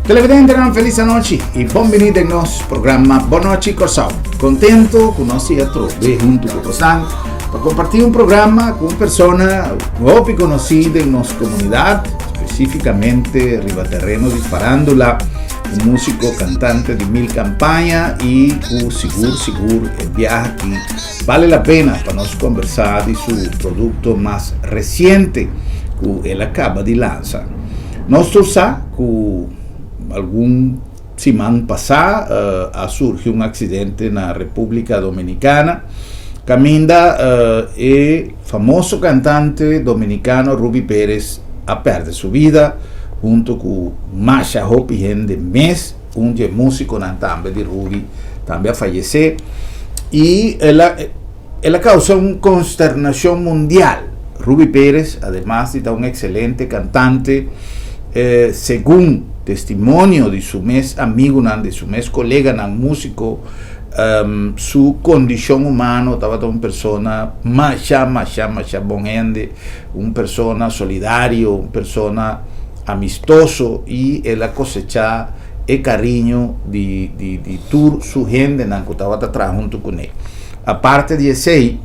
Televidentenan felis anochi i bon bini den nos programa Bon Nochi Kòrsou. Kontentu ku nos siga trobe huntu ku bosan pa kompartí un programa ku un persona hopi konosí den nos komunidat, spesífikamente riba tereno di farándula, un músiko, kantante di mil kampaña i ku sigur sigur e biaha aki bale la pena pa nos kombersá di su produkto mas resiente ku el a kaba di lansa. Nos tur sa ku algun siman pasá a surgi un aksidente na Repúblika Dominikana kaminda e famoso kantante dominikano Ruby Pérez a pèrdè su bida huntu ku masha hopi hende mes, un di e músikonan tambe di Ruby tambe a fayesé i el a El a causa un consternacion mundial. Ruby Pérez, ademas di ta un excelente cantante, segun testimonio di su mes amigunan, di su mes coleganan musico, su condicion humano tabata un persona masha, masha, masha bon hende, un persona solidario, un persona amistoso y el a cosecha e cariño di di tur su hendenan cu tabata traha hunto cune. Aparte di esei,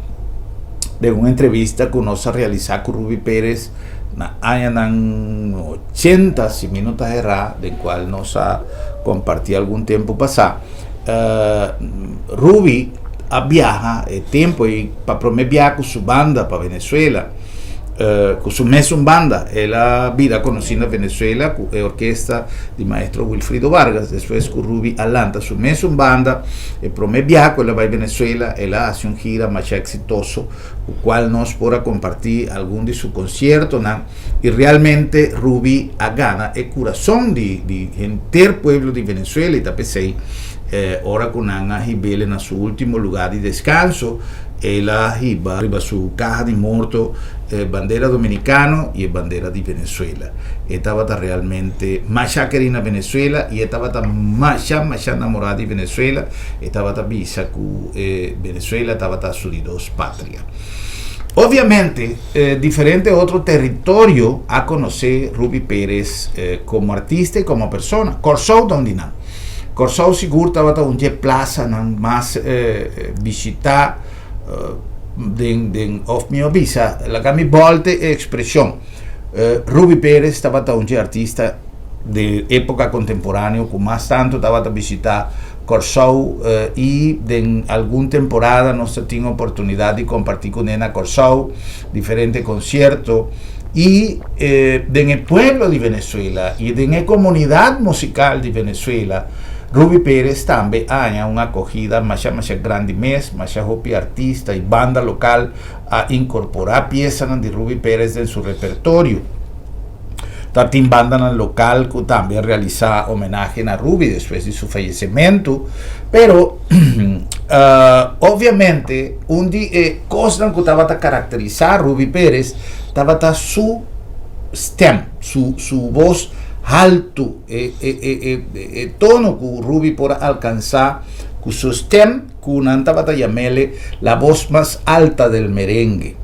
den un entrevista ku nos a realisá ku Ruby Perez na añanan ochenta, si mi no ta erá, den kual nos a kompartí algun tempu pasá, Ruby a biaha e tempu ei pa promé biaha ku su banda pa Venezuela. Ku su mesun banda el a bira konosí na Venezuela ku e orkesta di maestro Wilfrido Vargas. Despues ku Ruby a lanta su mesun banda, e promé biaha ku el a bai Venezuela el a hasi un gira masha eksitoso ku kual nos por a kompartí algun di su konsiertonan i realmente Ruby a gana e kurason di di henter pueblo di Venezuela i ta p'esei ora ku nan a hib'el na su último lugá di deskanso El a hiba riba su kaha di morto e bandera dominikano i e bandera di Venezuela. E tabata realmente masha kerí na Venezuela i e tabata masha masha namorá di Venezuela. E tabata bisa ku e Venezuela tabata su di dos patria. Obviamente diferente otro teritorio a konosé Ruby Perez komo artista i komo persona. Kòrsou ta un di nan. Kòrsou sigur tabata un dje plasanan mas bishitá den den òf mihó bisa laga mi bòlte e ekspreshon Ruby Perez tabata un dje artista di époka kontemporáneo ku mas tantu tabata bishitá Kòrsou i den algun temporada nos ta tin oportunidat di kompartí kuné na Kòrsou diferente konsierto. I den e pueblo di Venezuela i den e komunidat musikal di Venezuela, Ruby Perez tambe a haña un akogida masha masha grandi mes, masha hopi artista i banda lokal a inkorporá piesanan di Ruby Perez den su repertorio. Ta tin bandanan lokal ku tambe a realisá homenahe na Ruby despues di su fayesementu, pero obviamente un di e kosnan ku tabata karakterisá Ruby Perez tabata su stem, su su bos haltu, e e e e e tono ku Ruby por a alkansá ku su stem ku nan tabata yam'ele la voz mas alta del merengue.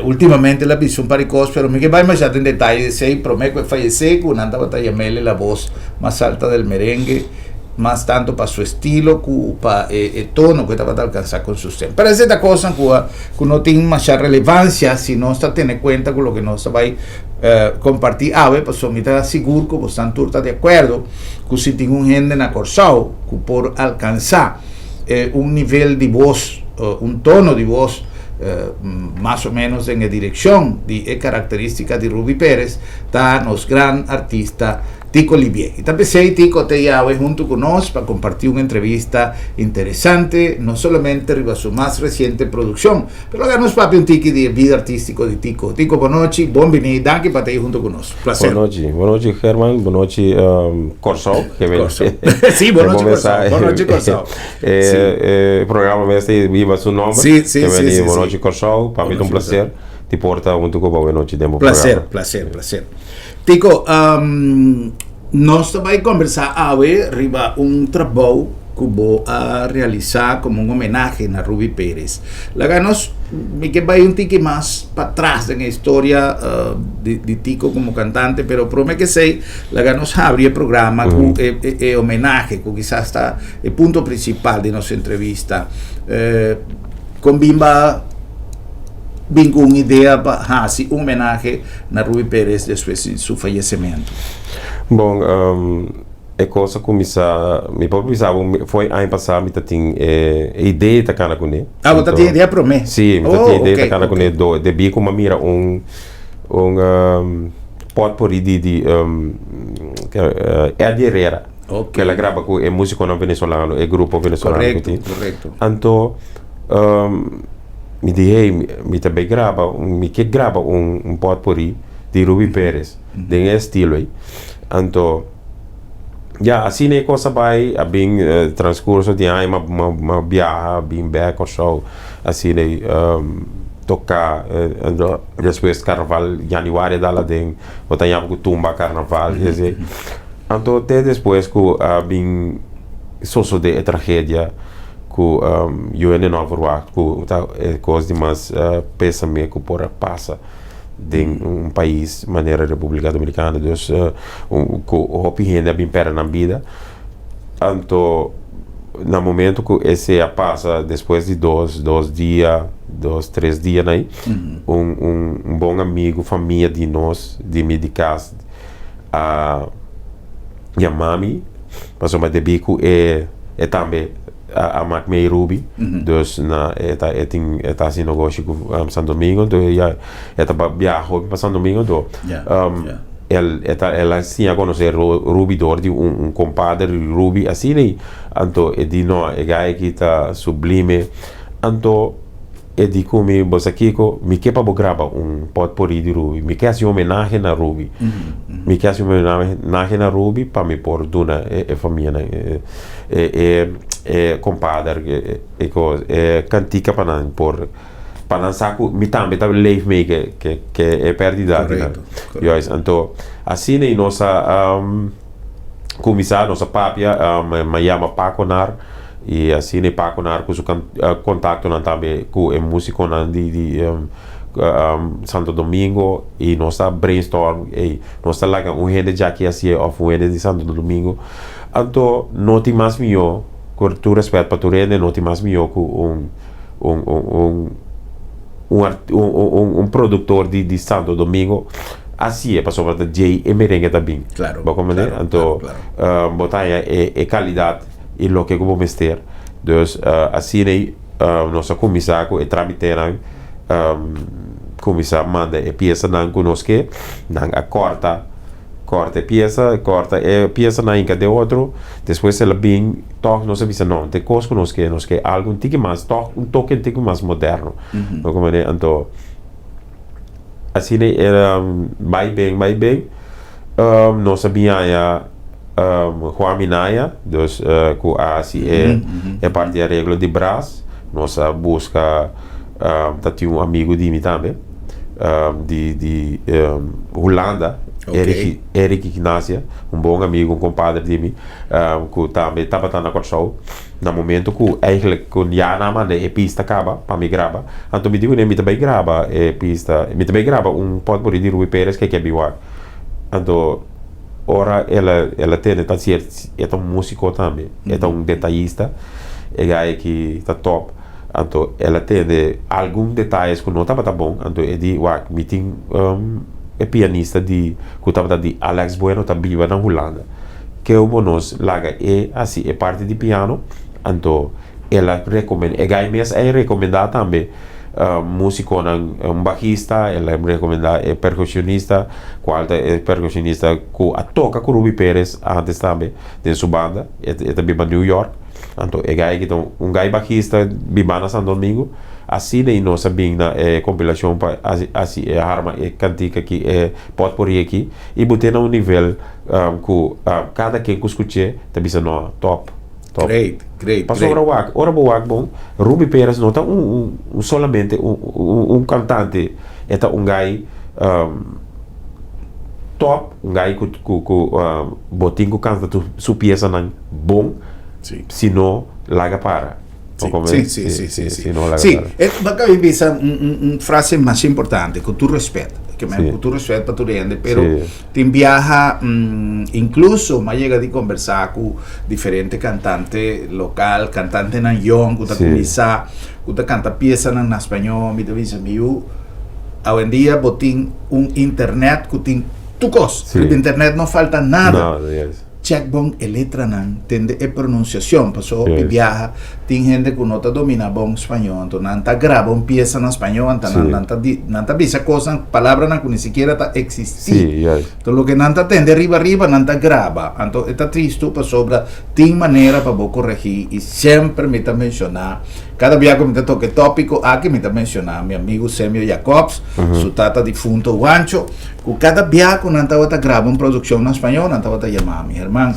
Ultimamente el a bisa un par di kos, pero mi ke bai masha den detaye di esei, promé ku e fayesé ku nan tabata yam'ele la voz mas alta del merengue, mas tanto pa su estilo ku pa e e tono ku e tabata alkansá ku su stem. Pero esei ta kosnan ku a ku no tin masha relevansia si nos ta tene kuenta ku loke nos ta bai kompartí awe, pasobra mi ta sigur ku bosnan tur ta di akuerdo ku si tin un hende na Kòrsou ku por alkansá un nivel di bos, un tono di bos mas o menos den e direkshon di e karakterístika di Ruby Perez, ta nos gran artista Tico Libié. I ta p'esei Tico ta yawe huntu ku nos pa kompartí un entrevista interesante, no solamente riba su mas resiente produkshon, pero laga nos papia un tiki di e bida artístiko di Tico. Tico, bonochi, bon biní, danki pa ta ei huntu ku nos. Plaser. Bonochi, bonochi Herman, bonochi Kòrsou. Kòrsou. Sí, bonochi Kòrsou, bonochi Kòrsou. E programa mes ta hiba su nòmber. Sí, sí, sí, sí. Bonochi Kòrsou, pa mi ta un plaser di por ta huntu ku bo awenochi den bo programa. Plaser, plaser, plaser. Tico, nos ta bai conversa awe riba un trabou cu Ku bo a realisá komo un homenahe na Ruby Perez. Laga nos, mi ke bai un tiki mas patras den e historia di Tico komo kantante, pero prome ke esei, laga nos habri e programa ku e homenahe ku kisas ta e punto prinsipal di nos entrevista. Kon bin ba bin ku un idea pa hasi un homenahe na Ruby Perez despues di su fayesementu? Bon, E kos a kuminsá, mi por bisa bo fo'i aña pasá mi ta tin e idea ta kana kuné. Ah, bo ta tin idea promé? Sí, mi ta tin idea ta kana kuné do debí ku mi a mira un un potpourri di di Eddie Herrera. Ok. Ku el a graba ku e músikonan venezolano, e grupo venezolano ku tin. Korekto, korekto. Anto mi di hey, mi ta bai graba, mi ke graba un potpourri di Ruby Perez den e estilo ei. Anto. Ya, asina e kos a bai, a bin transkurso di aña m'a biaha, a bin bek Kòrsou, asina ei toka, despues karnaval yanüari a dal aden, bo ta yama ku tumba karnaval i así. Anto te despues ku a bin sosodé e tragedia ku yu hende no a verwagt ku ta e kos di mas pésame ku por a pasa. Den un pais manera Republica Dominicana dus cu hopi hende a bin perde nan bida anto na momento cu esey a pasa despues di dos dos dia dos tres dia na ahi un un bon amigo famia di nos di mi di cas a yama mi pasobra debi cu e e tambe a mak mei Ruby dus na e ta e tin e ta hasi negoshi ku Santo Domingo enton ya e ta biaha hopi pa Santo Domingo enton el e ta el a siña konosé Ruby dor di un un kompader di Ruby asina ei anto e di no e guy aki ta sublime anto E di ku mi, Bo sa kiko? Mi ke pa bo graba un potpourri di Ruby. Mi ke hasi un homenahe na Ruby. Mi ke hasi un homenahe na Ruby pa mi por duna e famianan, e kompader, e kos, e kantika pa nan por, pa nan sa ku mi tambe ta leef mee ke e pèrdida di nan. Juist, anto asina i nos a kuminsá, nos a papia, mi a yama Paco Nar. I asina e Paco Nar ku su kontaktonan tambe ku e músikonan di di Santo Domingo i nos ta brainstorm ey nos ta laga un hende djaki hasié òf un hende di Santo Domingo. Anto no tin mas mihó ku tur rèspèt pa tur hende no tin mas mihó ku un un un un un un produktor di di Santo Domingo hasié pasobra ta djei e merengue ta bin. Bo komprendé? Anto bo ta haña e kalidat. i loke ku bo mester. Dus asina ei nos a kuminsá ku e tramitenan, kuminsá manda e piesanan ku nos ke, nan a kòrta, kòrta e piesa, kòrta e piesanan hinka den otro, despues el a bin tòg nos a bisa no, ta e kos ku nos ke, nos ke algu un tiki mas tòg un toke un tiki mas moderno. Bo komprende? Anto asina ei el a bai ben bai ben nos a bin haña. Juan Minaya, dus ku a hasi e e parti di areglo di bras. Nos a buska ta tin un amigu di mi tambe di di Hulanda, Eric Eric Ignacia, un bon amigu, un kompadre di mi ku tambe tabata na Kòrsou na momento ku eigentlik ku ya nan a manda e pista kaba pa mi graba. Anto mi di kuné mi ta bai graba e pista, mi ta bai graba un potpourri di Ruby Perez ke ke biwak. Anto. Ora el a el a tende ta sier e ta un músiko tambe, e ta un detayista, e guy aki ta top. Anto el a tende algun detayes ku no tabata bon, anto e di, wak, mi tin e pianista di ku tabata di Alex Bueno ta biba na Hulanda. Keu bo nos laga e hasi e parti di piano? Anto el a rekomendá, e guy mes a rekomendá tambe. Músikonan, un bajista, el a rekomendá e perkushonista, kual ta e perkushonista ku a toka ku Ruby Perez antes tambe den su banda, e ta biba New York. Anto e guy aki ta un guy bajista biba na Santo Domingo. Asina i nos a bin na e kompilashon pa hasi e harma e kantika aki, e potpourri aki i bot'é na un nivel ku kada ken ku skuch'é ta bisa no, top. Top. Great, great, Pasobra great. wak, ora bo wak bon, Ruby Perez no ta un, un, un solamente un, un, un cantante, e ta un guy um, top, un guy cu, cu, cu um, bo tin cu canta tu, su piesanan bon. Si no, laga para. Si, si. No, laga para. Baka bisa un frase mas importante, ku tur rèspèt, ke men ku tur rèspèt pa tur hende, pero tin biaha, inkluso m'a yega di kombersá ku diferente kantante lokal, kantantenan yòn ku ta kuminsá, ku ta kanta piesanan na spañó, mi ta bisa mi yu, awendia bo tin un internet ku tin tur kos, riba internet no falta nada. Check bon e letranan, tende e pronunciacion, paso hopi biaha tin hende cu no ta domina bon spaño, anto nan ta graba un pieza na spaño, anto nan nan ta di nan ta bisa cosnan, palabranan cu ni sikiera ta existi. Anto loke nan ta tende riba riba nan ta graba, anto e ta tristo pasobra tin manera pa bo coregi y semper mi ta menciona, cada bia cu mi ta toca e topico aki mi ta menciona mi amigo Semio Jacobs, su tata difunto Juancho, Ku kada bia ku nan tabata graba un produkshon na spañó, nan tabata yama mi, Herman,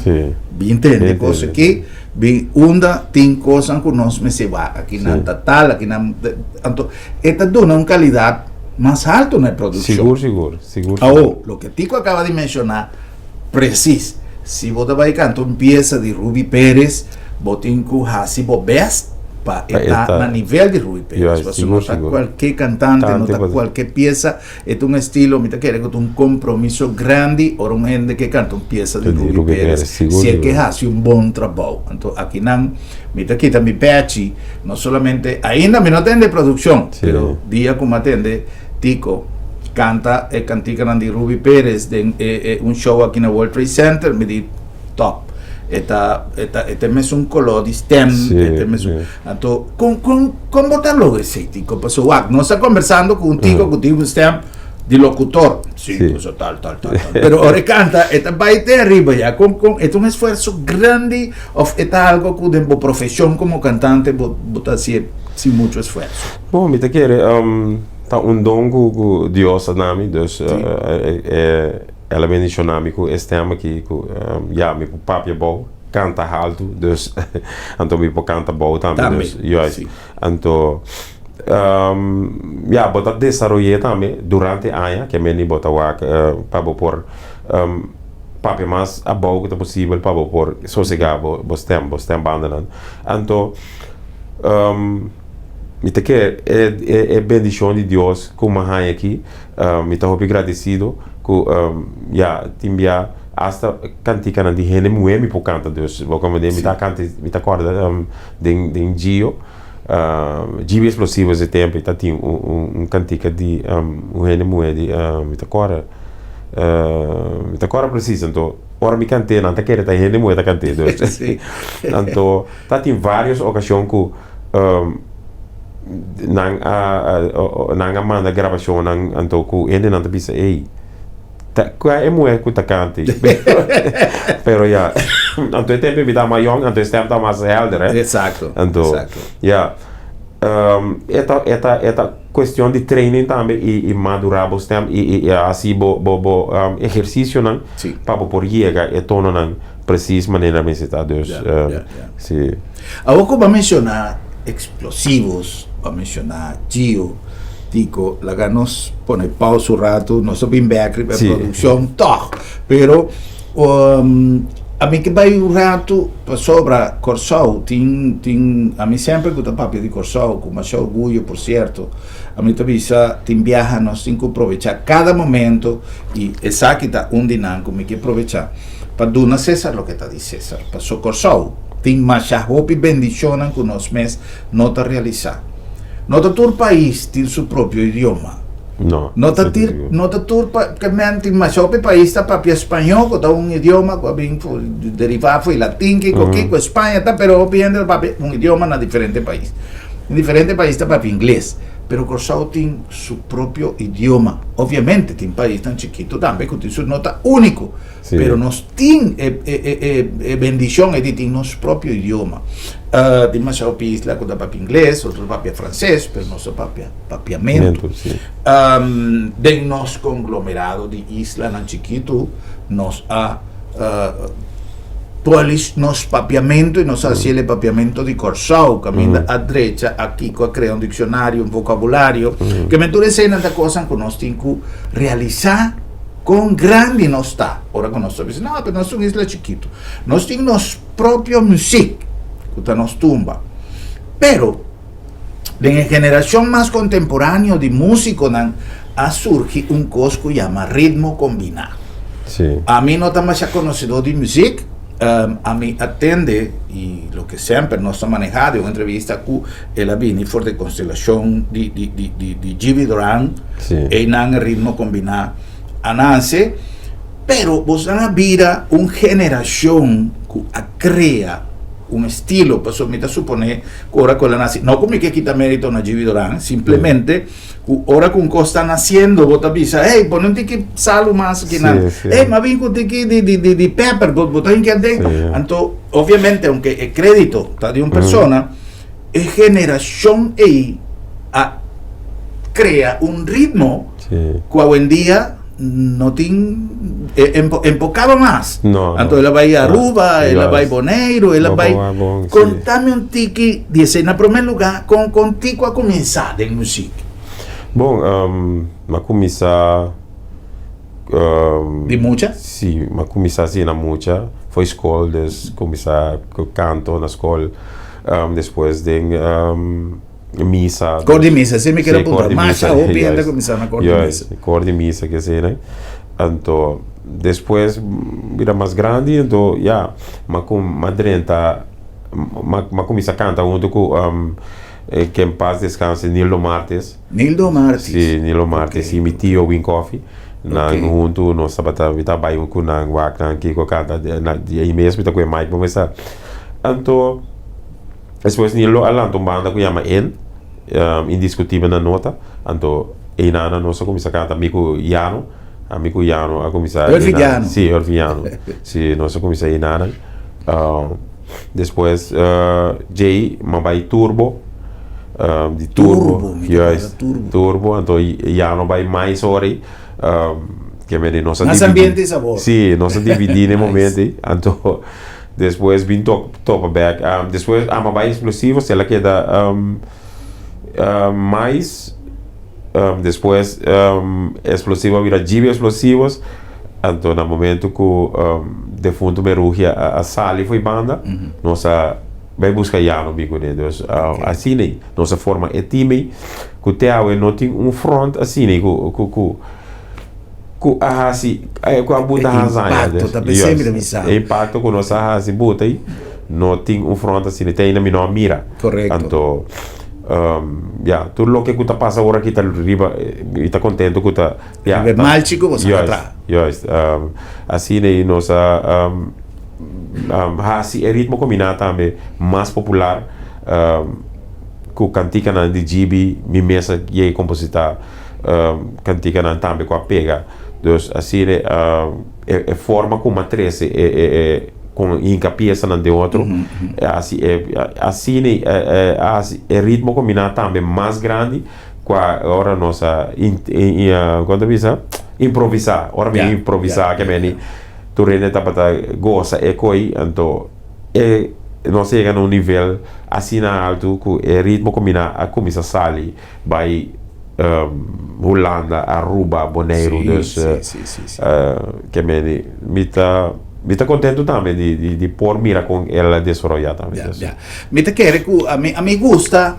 bin tende kos aki, bin unda tin kosnan ku nos mester wak, aki nan ta tal, aki nan anto e ta duna un kalidat mas haltu na e produkshon. Sigur, sigur, sigur. Awo, loke Tico a kaba di menshoná, presis, si bo ta bai kanta un piesa di Ruby Perez, Bo tin ku hasi bo best pa e ta na nivel di Rui Perez. Pasobra no ta kualke kantante, no ta kualke piesa. E ta un estilo, mi ta kere ku ta un kompromiso grandi ora un hende ke kanta un piesa di Rui Perez, si e ke hasi un bon trabou. Anto akinan mi ta kita mi pechi, no solamente, ainda mi no tende e produkshon, pero dia ku mi a tende Tico kanta e kantikanan di Ruby Perez den e un show aki na World Trade Center, mi di, Top. E ta, e ta, e ta mesun color di stem, e ta mesun. Anto, con, con, con bo ta logra esei, Tico? Paso wak, nos ta conversando cu un Tico cu tin un stem di locutor. Sí, paso tal, tal, tal, tal. Pero ora e canta, e ta bai te ariba ya. Con, con, e ta un esfuerzo grandi of e ta algo cu den bo profesion como cantante bo, bo ta hacié sin mucho esfuerzo? Bon, mi ta kere, ta un don cu, cu Dios a dami, dus, e, e. El a bendiciona mi cu e stem aki cu ya mi por papia bou, canta haltu, dus anto mi por canta bou tambe, dus juist. Anto ya bo ta desaroy'é tambe durante aña ke meni bo ta wak pa bo por papia mas abou ku ta posibel pa bo por sosega bo stem, bo stembandanan. Anto mi ta kere e bendicion di Dios ku mi a haña aki. Mi ta hopi gradesido ku ya tin bia asta kantikanan di hende muhé mi por kanta dus bo komprende mi ta kanta mi ta kòrda den den Gio Gibi Explosivo ese tempu ta tin un un kantika di un hende muhé di mi ta kòrda mi ta kòrda presis anto ora mi kant'é nan ta kere ta hende muhé ta kant'é dus anto ta tin varios okashon ku Nan a nan a manda grabashonnan anto ku hendenan ta bisa ey ta kua e muher ku ta kanta ei pero ya anto e tempu mi ta mas yòn anto e stèm ta mas hèlder hè Exacto anto exacto ya e ta e ta e ta kuestion di training tambe i i madurá bo stèm i i hasi bo bo bo ehersisionan Si. pa bo por yega e tononan presis manera mester ta dus Ya ya ya si. Awor ku bo a menshoná Explosivos, bo a menshoná Gio, Tico, laga nos pone pausa un ratu, nos ta bin bèk riba e produkshon tòg, pero ami ke bai un ratu pasobra Kòrsou tin tin ami semper ku ta papia di Kòrsou ku masha orguyo por sierto, ami ta bisa tin biaha nos tin ku probechá kada momento i esaki ta un di nan ku mi ke probechá. Pa duna César loke ta di César. Paso Kòrsou tin masha hopi bendishonnan ku nos mes no ta realisá. No ta tur pais tin su propio idioma. No, No ta tir, no ta tur pa, ke men tin masha hopi pais ta papia spañó ku ta un idioma ku a bin for, derivá for di latin kiko kiko, Spaña ta, pero hopi hende ta papia un idioma na diferente pais. Den diferente pais ta papia ingles. Pero Kòrsou tin su propio idioma. Obviamente tin paisnan chikitu tambe ku tin su, no ta úniko. Sí. Pero nos tin e, e, e, e, e bendishon e di tin nos propio idioma. Tin masha hopi isla ku ta papia ingles, otro ta papia franses, pero nos ta papia papiamentu. Mento, sí. Den nos konglomerado di islanan chikitu nos a polish nos papiamentu i nos a hasi el e papiamentu di Kòrsou, kaminda a drecha a kiko a krea un dikshonario, un vokabulario. Ke men tur eseinan ta kosnan ku nos tin ku realisá kon grandi nos ta. Ora ku nos ta bisa, no, pero nos ta un isla chikitu. Nos tin nos propio muzik. Ku ta nos tumba. Pero den e generashon mas kontemporáneo di músikonan a surgi un kos ku yama ritmo kombiná. Sí. Ami no ta masha konosedó di muzik, ami a tende i loke semper nos ta manehá den un entrevista ku el a bini for di konstelashon di di di di di Gibi Doran, Sí. einan ritmo kombiná a nase. Pero boso a bira un generashon ku a krea un estilo, pasobra mi ta suponé ku ora ku el a nase, no ku mi ke kita mérito na Gibi Doran, simplemente ku ora ku un kos ta nasiendo bo ta bisa, hey, pone un tiki salu mas akinan, hey, m'a bin ku un tiki di di di pèper, bo bo ta hinka aden. Anto, obviamente, aunke e krédito ta di un persona, e generashon ei a krea un ritmo ku awendia no tin enfocaba mas. No, Anto el a bai Aruba, el a bai Boneiru, el a bai. Contame un tiki di esei. Na prome lugar, con con tico a cuminsa den muziek? Bon, um, m'a cuminsa um, Di mucha? Si, m'a cuminsa asina na mucha. Foi school, dus cuminsa cu canto na school. Um, despues den um, misa. Kor di misa, si mi kere puntra. Masha hopi hende kuminsá na kor di misa. Kor di misa ke esei. Anto despues bira mas grandi, anto ya, m'a kum m'a drenta m'a m'a kuminsá kanta huntu ku ke en paz descanse Nildo Martes. Nildo Martes. Si, Nildo Martes i mi tio Win Coffee. Nan huntu nos tabata mi ta bai ku nan wak nan kiko kanta na ei mes mi ta ku e mic pa mesa. Anto. Despues Nilo a lanta un banda ku yama En, Indiscutible na nota. Anto einana nos a kuminsá kanta mi ku Yano. Ami ku Yano a kuminsá Urfi einana. Yano. Sí, Urfi Yano. Sí, nos a kuminsá einana. Despues djei m'a bai Turbo, di Turbo, Turbo, mi ta kòrda juist, Turbo. Turbo. Anto Yano bai Mais ora ei. Ke mende nos a Mas dividí. ambiente i sabor. Sí, nos a dividí na e Nice. momento ei. Anto Despues bin tok topa bek. Despues ama bai explosivo sela keda mais. Despues explosivo a bira GB explosivos. Anto na momento ku defunto Merugia a sali for e banda, nos a bai buska Yano bin kuné. Dus asina ei nos a forma e team ei ku te awe no tin un front asina ei ku ku ku a hasi ku a buta E hazaña impacto ta pesei mi ta bisa. E impacto ku nos a hasi buta ei no tin un front asina te ainda mi no a mira. Correcto. Anto ya tur loke ku ta pasa ora aki ta riba mi ta contento ku ta ya Riba e malchi ku boso a traha. Juist asina ei nos a hasi e ritmo kombiná tambe mas popular ku kantikanan di Gibi mi mes a yega kompositá. Kantikanan tambe ku a pega. Dus asina e forma ku m'a trese e kon hinka piesanan den otro, hasi e asina a hasi e ritmo kombiná tambe mas grandi kua ora nos a kon ta bisa improvisá. Ora mi improvisá ke meni tur hende tabata gosa e koi anto e nos a yega na un nivel asina altu ku e ritmo kombiná a kuminsá sali. Bai Hulanda, Aruba, Boneiru, dus ke meni mi ta mi ta kontentu tambe di di di por mira kon el a desaroyá tambe. Ya, ya. Mi ta kere ku ami ami gusta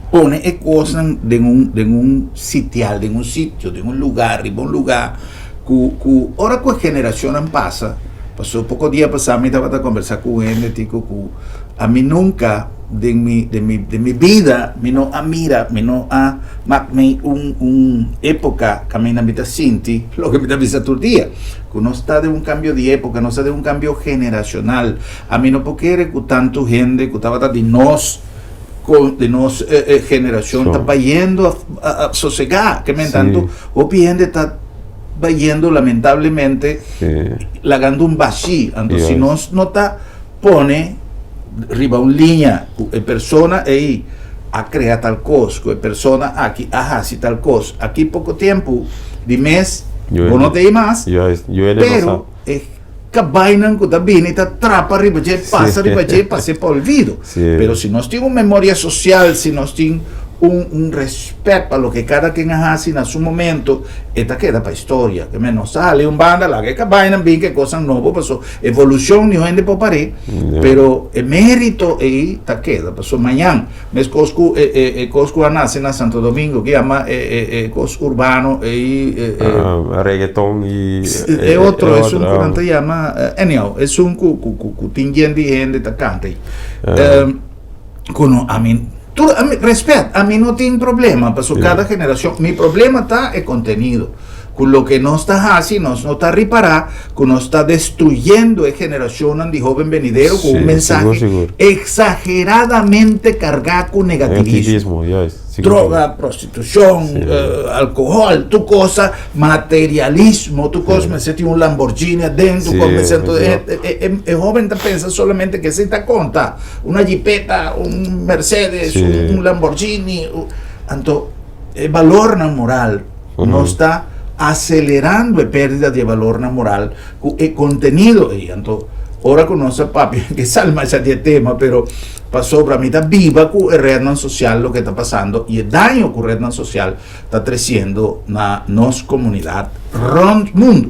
pone e kosnan den un den un sitial, den un sitio, den un lugá, riba un lugá ku ku ora ku e generashonnan pasa, pasobra poko dia pasá mi tabata kombersá ku un hende tiko ku ami nunka Den mi, den mi, den mi bida mi no a mira, mi no a mak mi un, un época kaminda mi ta sinti loke mi ta bisa tur dia, ku nos ta den un kambio di época, nos ta den un kambio generashonal. Ami no por kere ku tantu hende ku tabata di nos, di nos generashon ta bayendo a sosegá. Ke men tantu hopi hende ta bayendo lamentablemente lagando un bashí. Anto si nos no ta Pone riba un liña ku e persona ei a krea tal kos, ku e persona aki a hasi tal kos. Aki poko tempu di mes bo no ta ei mas, pero e kabainan ku ta bini ta trapa riba dje, pasa riba dje, pas'é pa olvido. Pero si nos tin un memoria sosial, si nos tin. un un respet pa loke kada ken a hasi na su momento, e ta keda pa historia. Ke men no sali un banda laga e kabainan bin ku e kosnan nobo paso evolushon niun hende por par'é, pero e merito ei ta keda paso mañan meskos ku e e e kos ku a nase na Santo Domingo ke yama e e e kos urbano ei e e Reggaeton i e otro esun ku nan ta yama anyhow esun ku ku ku tin yen di hende ta kanta ei. Ku no ami tur ami respet ami no tin problema paso kada generashon mi problema ta e kontenido ku loke nos ta hasi nos no ta ripará ku nos ta destruyendo e generashonnan di hoben benidero ku un mensahe eksageradamente kargá ku negativismo droga prostitushon alkohòl tur kosa materialismo tur kos mester tin un Lamborghini adentro ku mester e hoben ta pensa solamente ke esei ta konta. Una jipeta, un Mercedes, un Lamborghini. Anto e balornan moral nos ta acelerando e pérdida di e balornan moral ku e kontenido ei. Anto ora ku nos a papia ke sal masha di e tema pero pasobra mi ta biba ku e rednan sosial loke ta pasando i e daño ku rednan sosial ta tresiendo na nos komunidat rònt mundu.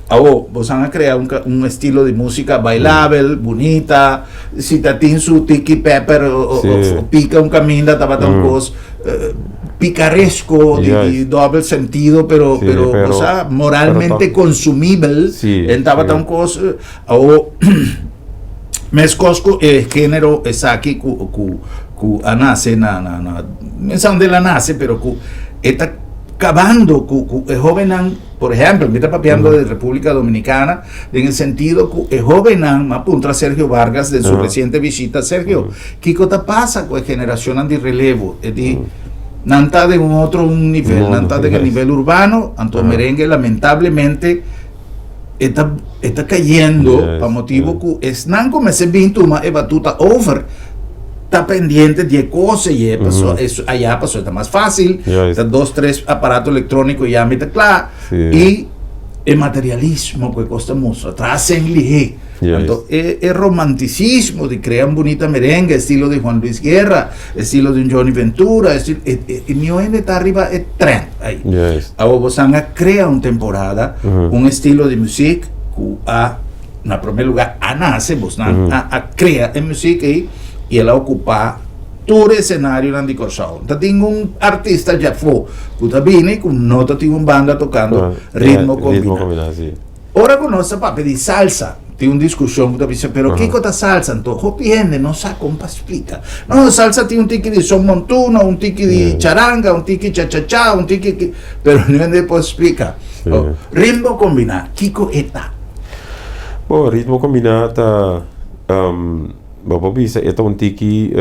Awo, bosan a crea un, un estilo di musica bailabel, bunita, si ta tin su tiki pepper o, o, o pica un caminda tabata un cos picaresco, di, di dobbel sentido, pero, pero, pero, cosa moralmente pero consumibel, en tabata un cos, awo, mescos cu e genero esaki cu, cu, cu a nace na, na, na, mensa donde el a nace, pero cu e ta cabando cu, cu e hobennan. Por ehèmpel, mi ta papiando di Repúblika Dominikana den e sentido ku e hóbennan, mi a puntra Sergio Vargas den su resiente bishita, Sergio, kiko ta pasa ku e generashonnan di relevo? E di, nan ta den un otro un nivel, nan ta den e nivel urbano, anto merengue lamentablemente e ta e ta kayendo pa motibu ku esnan ku mester bin tuma e batuta over, ta pendiente di e kos ei paso aya paso ta mas fácil ta dos tres aparato electrónico ya mi ta kla i e materialismo ku e kos ta mustra trasen lihé anto e e romanticismo di krea un bunita merengue estilo di Juan Luis Guerra estilo di un Johnny Ventura estilo e e mihó hende ta riba e trend ei awor bosan a krea un temporada un estilo di muzik ku a Na promé lugá a nase, bosnan a a krea e muzik ei i el a okupá tur e esenarionan di Kòrsou. Ta tin un artista djafó ku ta bini ku no ta tin un banda tokando ritmo kombiná. Ora ku nos ta papia di salsa, tin un diskushon ku ta bisa, pero kiko ta salsa? Anto hopi hende no sa kon pa splika. No, salsa tin un tiki di son montuno, un tiki di charanga, un tiki cha-cha-cha, un tiki, pero niun hende por splika. Ritmo kombiná, kiko e ta? Bo, ritmo kombiná ta, bo por bisa e ta un tiki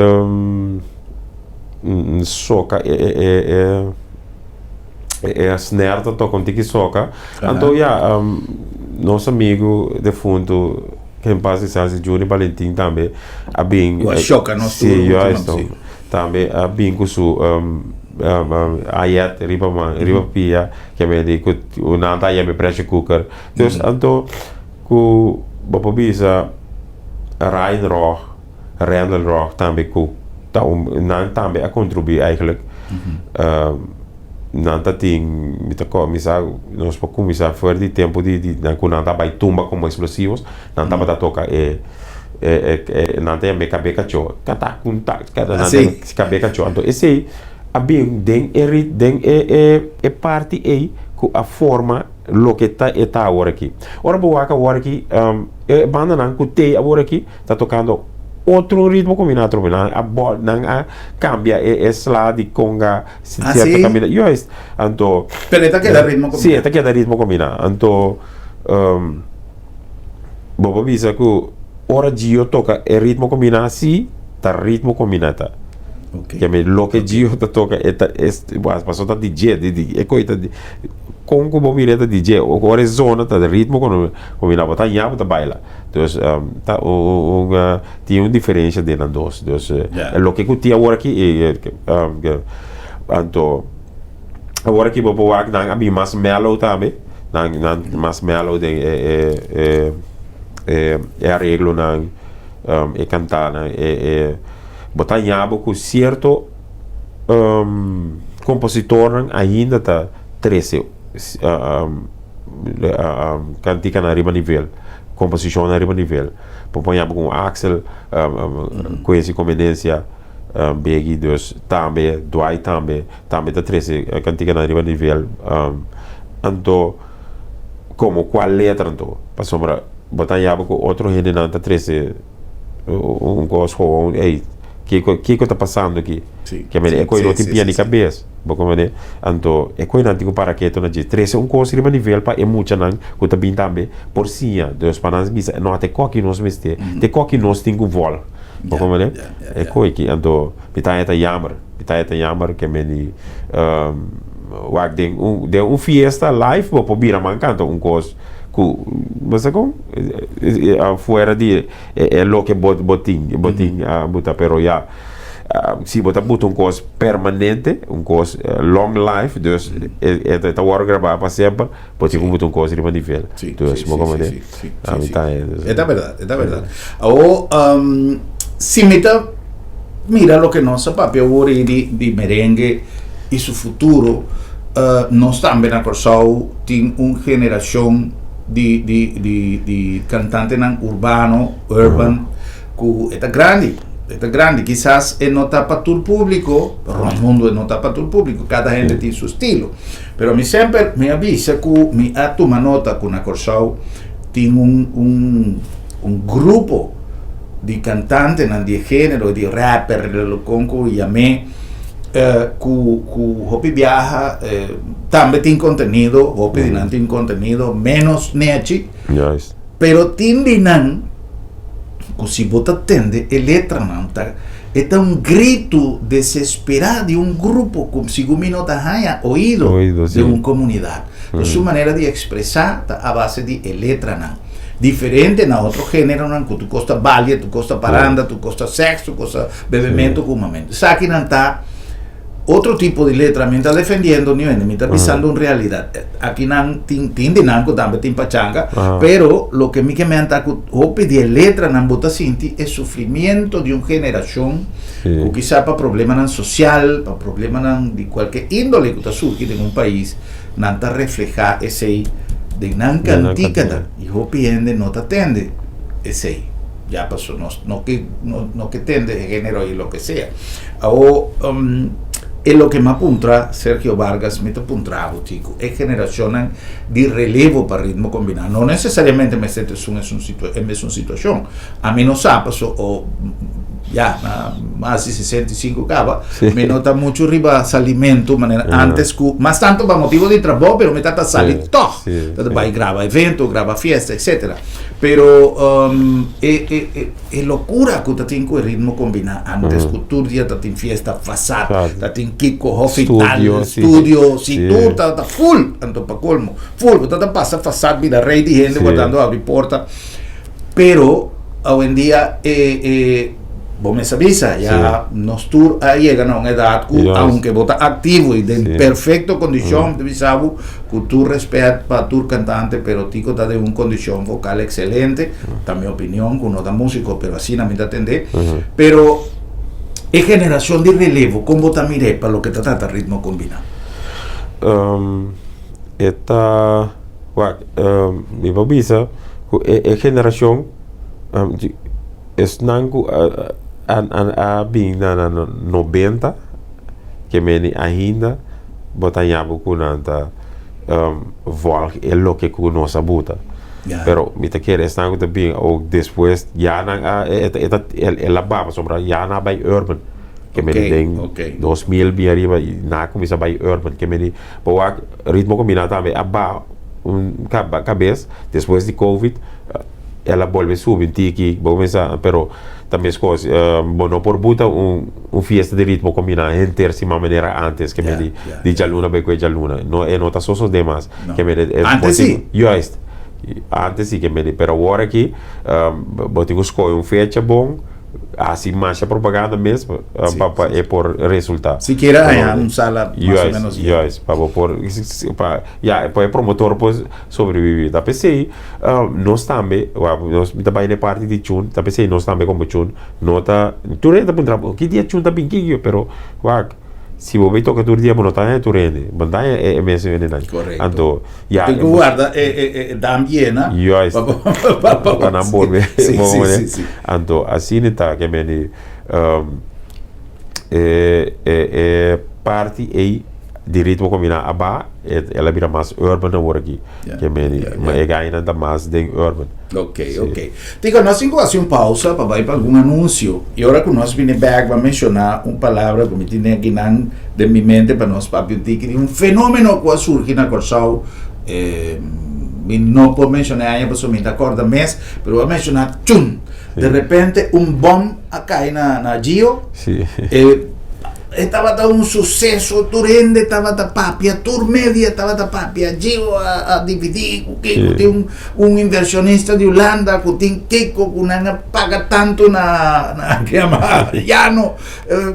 soka, e e e e snare ta toka un tiki soka. Anto ya, nos amigu defuntu, ke en pas descanse, Juni Balentin tambe a bin. Ku a shoka nos tur últimamente, si. Tambe a bin ku su ayet riba man, riba pia, ke men di ku nan ta yami pressure cooker. Dus anto ku bo por bisa Ryan Rog, Randall Rog tambe ku ta un nan tambe a kontribuí eigenlijk. Nan ta tin mi ta kuminsá nos por kuminsá for di tempu di di nan ku nan ta bai tumba komo eksplosivos nan tabata toka e e e nan ta yam'é kabe kachó kata kun ta kata nan ta kabe kachó anto esei a bin den e rit den e e e parti ei ku a forma loke ta e ta awor aki ora bo wak awor aki e bandanan ku t'ei awor aki ta tokando otro ritmo kombiná atrobe nan a bòl nan a kambia e e sla di konga Ah, sierto sí? kaminda juist anto Pero e ta keda ritmo sí kombiná. e ta keda ritmo kombiná anto bo por bisa ku ora Gio toka e ritmo kombiná sí ta ritmo kombiná ta Ok. Ke loke Gio ta toka e ta es pasobra ta di dje di e koi ta di kon ku bo mira e ta di dje ora e zona ta ritmo kombiná bo ta haña bo ta baila. Dus ta un un tin un diferencia den nan dos. Dus loke ku tin awor aki anto awor aki bo por wak nan a bin mas mellow tambe. Nan nan mas mellow den e e e e e areglonan e kantanan e e bo ta haña bo ku sierto. Kompositornan ainda ta trese kantikanan riba nivel, komposishonnan riba nivel. Por por ehèmpel ku Axel, Quincy Comenencia, Biggie dus tambe, Dwight tambe, tambe ta trese kantikanan riba nivel. Anto komo kua letra anto? Pasobra bo ta haña bo ku otro hendenan ta trese un kos gewoon, ey, kiko, kiko ta pasando aki? Ke mene, e koe no tin pia ni kabes, bo komprende? Anto, e koenan tin ku para ketu na dje. Trese un kos riba nivel pa e muchanan ku ta bin tambe por siña. Dus pa nan bisa, no, te koki nos mester, te koki nos tin ku vòlg. Bo komprende? E koe aki. Anto, mi ta haña ta jammer, mi ta haña ta jammer ke meni, wak den un, den un fiesta live bo por bira man kanta un kos ku, bo sa kon? Fuera di e loke bo bo tin, bo tin buta, pero ya si bo ta buta un kos permanente, un kos long life, dus e ta wòrdu grabá pa semper, bo tin ku buta un kos riba nivel. Dus bo komprende? Ami ta E ta bèrdat, e ta bèrdat. Awor si mi ta mira loke nos a papia awor ei di merengue i su futuro, nos tambe na Kòrsou tin un generashon di di di di kantantenan urbano, urban, ku e ta grandi, e ta grandi. Kisas e no ta pa tur públiko, rònt mundu e no ta pa tur públiko, kada hende tin su estilo. Pero mi semper mi a bisa ku mi a tuma nota ku na Kòrsou tin un un un grupo di kantantenan di e género di rapper, kon ku yam'é, Ku ku hopi biaha tambe tin kontenido, hopi di nan tin kontenido menos nechi. Juist. Pero tin di nan ku si bo ta tende e letranan ta e ta un gritu desesperá di un grupo ku sigun mi no ta haña oido Oido, den un komunidat. Entonces su manera di ekspresá ta a base di e letranan. Diferente na otro géneronan ku tur kos ta balia, tur kos ta paranda, tur kos ta sèks, tur kos ta Bebementu ku humamentu. Esakinan ta otro tipo di letra. Mi no ta defendiendo niun hende, mi ta bisando un realidat. Akinan tin tin di nan ku tambe tin pachanga, pero loke mi ke men ta ku hopi di e letranan bo ta sinti e sufrimiento di un generashon ku kisa pa problemanan sosial, pa problemanan di kualke índole ku ta surgi den un pais, nan ta reflehá esei den nan kantikanan. I hopi hende no ta tende esei. Ya paso nos no ke no no ke tende e genero y lo ke sea. Awo e loke m'a puntra Sergio Vargas mi ta puntra bo Tico, e generacionnan di relevo pa Ritmo Combina no necesariamente mester ta esun esun situa e mesun situacion. Ami no sa paso o ya na mas di 65 caba mi no ta mucho riba salimento manera antes cu mas tanto pa motibo di trabou pero mi ta ta sali toch. Ta ta bay graba evento, graba fiesta etcetera. Pero e e e e locura cu ta tin cu e Ritmo Combina antes cu tur dia ta tin fiesta fasad, ta tin kiko, hospital, studio, si tur ta ta full, anto pa colmo full, bo ta ta pasa fasad bira rey di hende wardando abri porta. Pero awendia e e bo mes a bisa ya nos tur a yega na un edad cu aunke bo ta activo y den perfecto condicion mi ta bisa bo cu tur respet pa tur cantante pero Tico ta den un condicion vocal excelente ta mi opinion cu no ta musico pero asina mi ta tende pero e generacion di relevo con bo ta mir'e pa loke ta trata Ritmo Combina? E ta wak mi por bisa cu e generacion Esnan ku a bin na na 90 ke meni ainda bo ta haña bo ku nan ta vòlg e loke ku nos a buta. Pero mi ta kere esnan ku ta bin ook despues ya nan a e ta el a ba pasobra ya nan a bai urban ke meni den 2000 bin ariba nan a kuminsá bai urban ke meni bo wak Ritmo Kombiná tambe a ba un kabes despues di covid. El a bolbe subi un tiki, bo kuminsá, pero ta meskos, bo no por buta un un fiesta di ritmo kombiná henter siman manera antes ke men di di djaluna bai ku e djaluna. No, e no ta sosodé mas. Ke men di, Antes si. Juist. Antes si ke men di, pero awor aki bo tin ku skohe un fecha bon. Hasi masha propaganda mes pa pa e por resulta. Sikiera haña un sala mas o menos yen. Juist, pa bo por pa ya pa e promotor por sobrevivi. Ta p'esei nos tambe nos mi ta bai na e parti di Chun, ta p'esei nos tambe komo Chun no ta tur hende ta puntra bo ki dia Chun ta bin ki pero wak. Si bo bay toca tur dia bo no ta haña tur hende, bo no ta haña e mesun hendenan. Correcto. Anto, ya. Tin cu warda e e e dam yena. Juist. Pa pa pa Pa nan bolbe. Si, si, si, si. Anto, asina ta ke meni e e e parti ey di ritmo combina a ba, el a bira mas urban awor aki. Ke meni, ma e gainan ta mas den urban. Ok, ok. Tico, nos tin ku hasi un pausa pa bai pa algun anunsio. I ora ku nos bini bèk, bo a menshoná un palabra ku mi tene akinan den mi mente pa nos papia un tiki di un fenómeno ku a surgi na Kòrsou. Mi no por menshoná e aña pasobra mi ta kòrda mes, pero bo a menshoná chun! De repente un bòm a kai na na Gio. E E tabata un suseso, tur hende tabata papia, tur media tabata papia. Gio a dividí ku kiko, tin un un inversionista di Hulanda ku tin kiko ku nan a paga tantu na na ke yama Yano,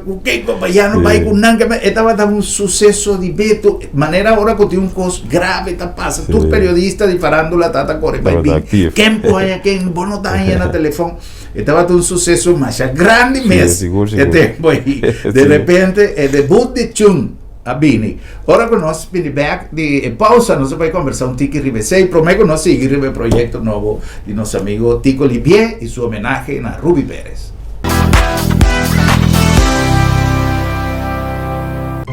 ku kiko pa Yano bai ku nan. E tabata un suseso di beto, manera ora ku tin un kos grave ta pasa, tur periodista di farándula tabata kore bai bin. Ken por haña ken, bo no ta haña na telefòn. E tabata un suseso masha grandi mes. Sí, sigur, sigur. E tempo ei. De repente e debut di Chun a bini. Ora ku nos bini bek di e pausa nos a bai kombersá un tiki riba esei promé ku nos sigui riba e proyekto nobo di nos amigo Tico Libié i su homenahe na Ruby Perez.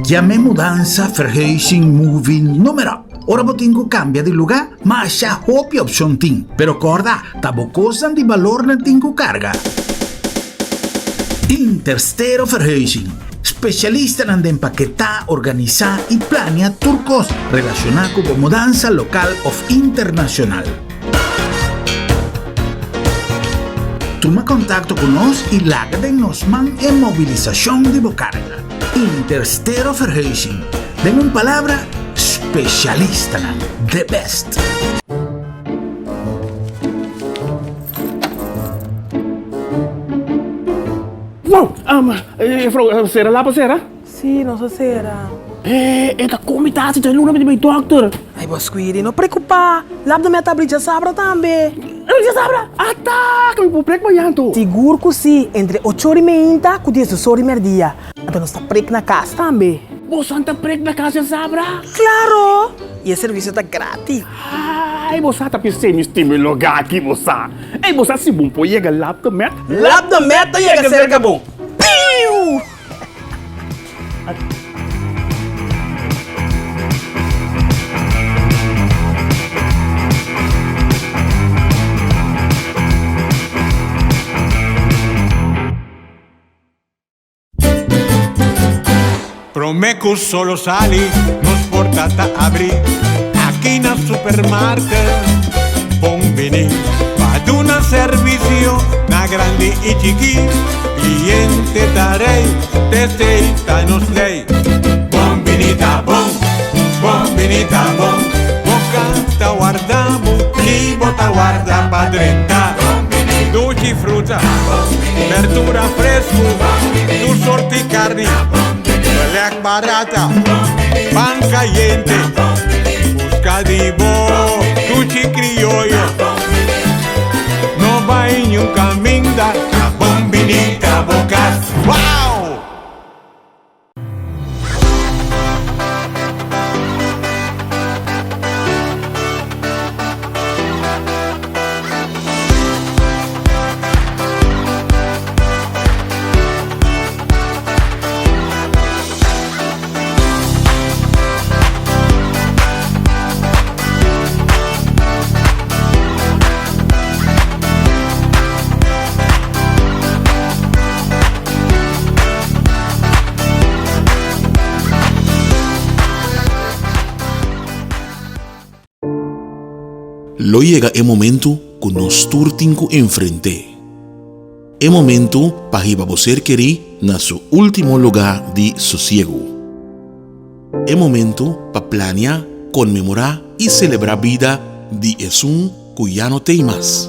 Yam'e mudansa, verhuizing, moving, noem maar op. Ora bo tin ku kambia di lugá, masha hopi opshon tin. Pero kòrda, ta bo kosnan di balor nan tin ku karga. Interstero Verhuizing, spesialistanan den paketá, organisá i plania tur kos relashoná ku bo mudansa lokal òf internashonal. Tuma kontakto ku nos i laga den nos man e mobilisashon di bo karga. Interstero Verhuizing, den un palabra, spesialistanan, the best! Wow! Juffrouw, sera lapa sera? Sí, nos a sera. E, e ta komi ta hasi luna mi di bai dokter. Ay, bo Squiri, no preokupá. Lap de mi a ta abri djasabra tambe. Abri djasabra? Ata! Ke mi por prek mañan anto? Sigur ku sí, entre ocho ora i meinta ku diesdos ora i merdia. Anto nos ta prek na kas tambe. Boso ta prek na kas djasabra? Klaro! I e servisio ta gratis. Ay, bo sa ta pis'é mi stima e lugá aki, bo sa. Ey, bo sa si bon por yega Lap de Met? Lap de Met ta yega serka bo. Piu! Prome cu solo sali, nos porta ta abri aki na supermarket. Bon bini pa duna servicio na grandi y chiki. Cliente ta rey, t'esey ta nos ley. Bon bini ta bon, bon bini ta bon. Bo canta warda bo, ni bo ta warda pa drenta. Dushi fruta, berdura fresku, tur sorti karni, belèk barata, pan kayente, buska di bo dushi krioyo. No bai niun kaminda, ta bon bini ta bo kas. Wow! Lo yega e momento ku nos tur tin ku enfrent'é. E momento pa hiba bo ser kerí na su último lugá di sosiegu. E momento pa plania, konmemorá i selebrá bida di esun ku ya no t'ei mas.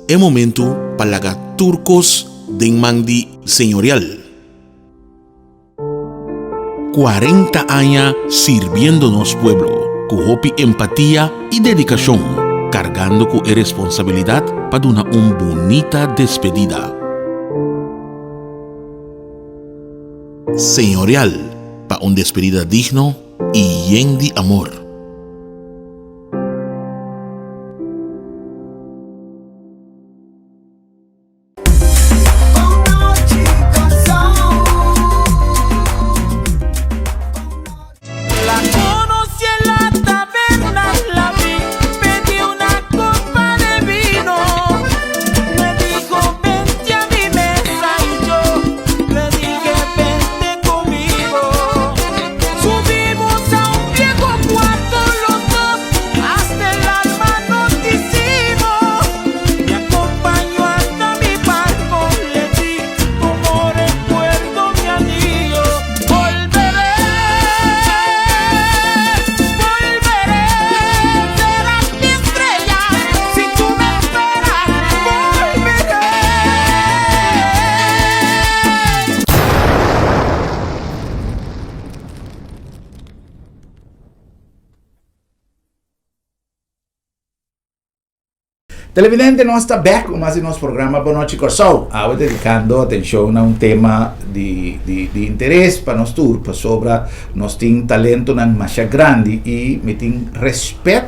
E momento pa laga tur kos den man di Señorial. 40 aña sirbiendo nos pueblo ku hopi empatia i dedikashon, kargando ku e responsabilidat pa duna un bunita despedida. Señorial pa un despedida digno y yen di amor. Televidente, nos ta bek ku mas di nos programa Bon Nochi Kòrsou. Awe dedikando atenshon na un tema di di di interes pa nos tur, pasobra nos tin talentonan masha grandi i mi tin rèspèt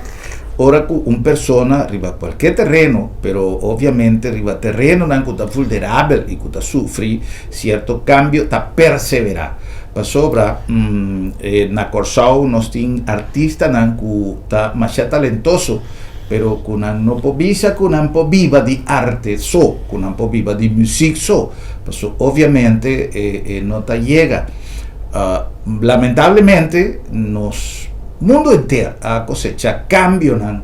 ora ku un persona riba kualke tereno, pero obviamente riba terenonan ku ta vulnerabel i ku ta sufri sierto kambio, ta perseverá. Pasobra na Kòrsou nos tin artistanan ku ta masha talentoso, Pero ku nan no por bisa ku nan por biba di arte so, ku nan por biba di muzik so, paso obviamente e e no ta yega. Lamentablemente nos mundo henter a kosecha kambionan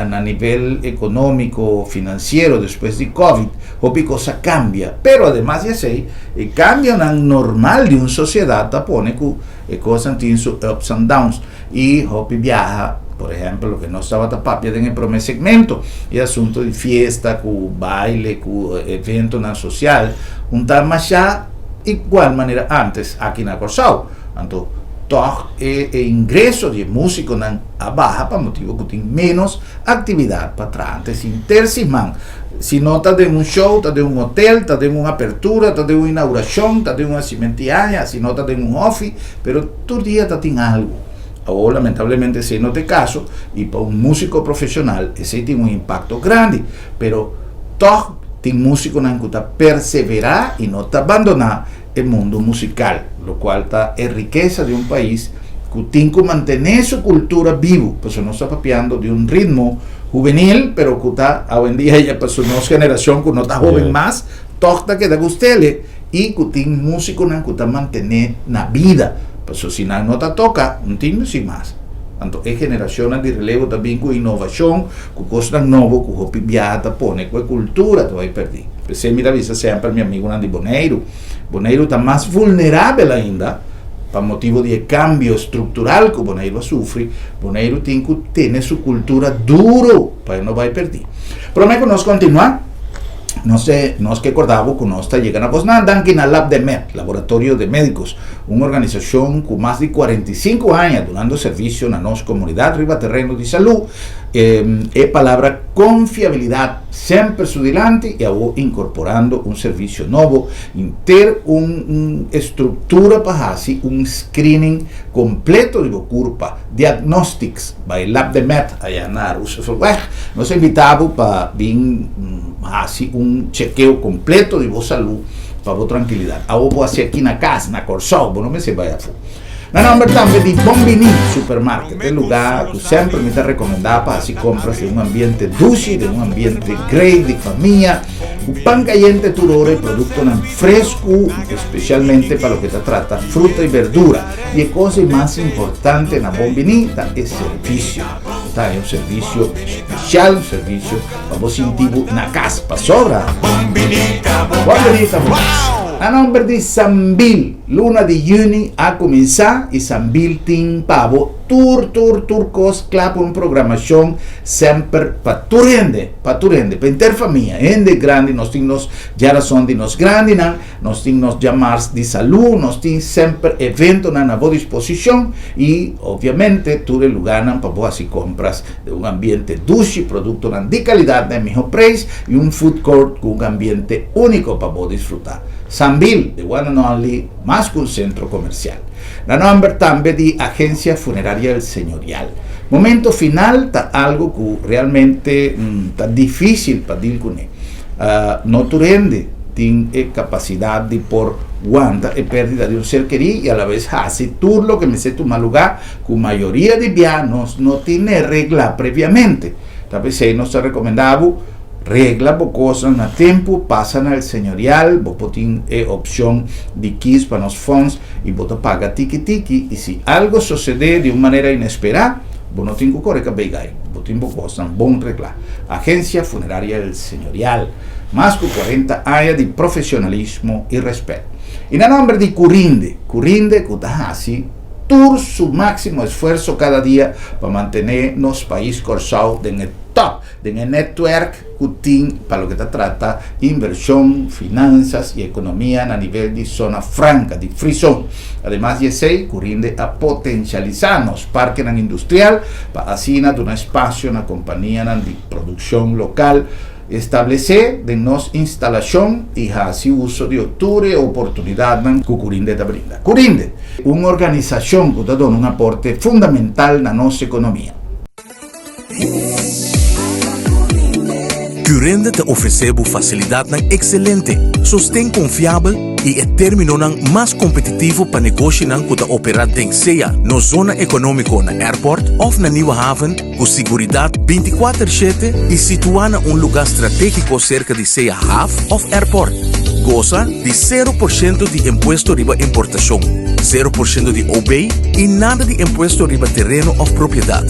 na nivel ekonómiko, finansiero despues di covid, hopi kos a kambia, pero ademas di esei e kambionan normal di un sosiedat ta pone ku e kosnan tin su ups and downs. I hopi biaha, por ehempel loke nos tabata papia den e prome segmento, e asunto di fiesta ku baile ku eventonan sosial un ta masha igual manera antes aki na Kòrsou. Anto tòg e e ingreso di e musikonan a baha pa motibu ku tin ménos aktividat pa traha. Antes henter siman si no ta den un show ta den un hotel, ta den un apertura, ta den un inaugurashon, ta den un hasimentu di aña, si no ta den un hòfi, pero Tur dia ta tin algu. Awor lamentablemente esei no ta e kaso i pa un músiko profeshonal esei tin un impakto grandi. Pero tòg tin músikonan ku ta perseverá i no ta bandoná e mundu musikal, lokual ta e rikesa di un pais ku tin ku mantené su kultura bibu. Pasobra nos ta papiando di un ritmo hubenil pero ku ta awendia ya pasobra nos generashon ku no ta hóben mas tòg ta keda gust'el. I ku tin músikonan ku ta mantené na bida, pasobra si nan no ta toka, no tin musik mas. Anto e generashonnan di relevo ta bin ku inovashon, ku kosnan nobo ku hopi biaha ta pone ku e kultura ta bai pèrdí. P'esei mi ta bisa semper mi amigunan di Boneiru, Boneiru ta mas vulnerabel ainda pa motibu di e kambio struktural ku Boneiru a sufri. Boneiru tin ku tene su kultura duru pa e no bai pèrdí. Promé ku nos kontinuá. Nos e nos ke korda bo ku nos ta yega na bosnan danki na Labdemed, Laboratorio de Médicos, un organisashon ku mas di 45 aña dunando servisio na nos komunidat riba tereno di salú. E palabra konfiabilidat semper su dilanti i awor inkorporando un servisio nobo, henter un estruktura pa hasi un screening kompleto di bo kurpa, diagnostics. Bai Labdemed aya na Rooseveltweg. Nos a invita bo pa bin hasi un chekeo kompleto di bo salú pa bo trankilidat. Awo bo hasi aki na kas, na Kòrsou, bo no mester bai afó. Na nòmber tambe di Bon Biní Supermarket, e lugá ku semper mi ta rekomendá pa hasi kompras den un ambiente dushi, den un ambiente great di famia, ku pan kayente tur ora i produktonan fresku, espesialmente pa loke ta trata fruta i berdura. I e cosa i mas importante na Bon Biní ta e servisio. Bo ta haña un servisio spesial, un servisio pa bo sinti bo na kas. Pasobra Bon Biní ta bo kas. Na nomber di Sambil, luna di yüni a kuminsá i Sambil tin pa bo. tur tur tur kos kla ku un programashon semper pa tur hende, pa tur hende, pa henter famia, hende grandi, nos tin nos djarason di nos grandinan, nos tin nos djamars di salú, nos tin semper eventonan na bo disposishon i obviamente tur e lugánan pa bo hasi kompras den un ambiente dushi, produktonan di kalidat na e mihó preis i un food court ku un ambiente úniko pa bo disfrutá. Sambil, the one and only, mas ku un sentro komersial. Na nòmber tambe di Agencia Funeraria El Señorial. Momento final ta algo ku realmente ta difísil pa dil kuné. No tur hende tin e kapasidat di por wanta e pèrdida di un ser kerí i alabes hasi tur loke mester tuma lugá ku mayoria di bia nos no tin e reglá previamente. Ta p'esei nos ta rekomendá bo Regla bo kosnan na tempu, pasa na El Señorial, bo por tin e opshon di kis pa nos fonds i bo ta paga tiki tiki i si algo sosede di un manera inesperá, bo no tin ku kore kabei gai, bo tin bo kosnan bon reglá. Agencia Funeraria El Señorial, mas ku 40 aña di profesionalismo i rèspèt. I na nòmber di Curinde, Curinde ku ta hasi tur su máksimo esfuerso kada dia pa mantené nos pais Kòrsou den e tòp Den e netwerk ku tin pa loke ta trata invershon, finansas i ekonomia na nivel di zona franka, di free zone. Ademas di esei, Curinde a potensialisá nos parkenan industrial pa asina duna espasio na kompanianan di produkshon lokal establesé den nos instalashon i hasi uso di tur e oportunidatnan ku Curinde ta brinda. Curinde, un organisashon ku ta duna un aporte fundamental na nos ekonomia. Curinde ta ofresé bo fasilidatnan ekselente, sosten konfiabel i e términonan mas kompetitivo pa negoshinan ku ta operá den sea nos zona ekonómiko na Airport òf na Nieuwe Haven ku siguridat bintikuater shete i situá na un lugá stratégiko serka di sea haf òf airport. Gosa di sero por shento di impuesto riba importashon, sero por shento di OB i nada di impuesto riba tereno òf propiedat.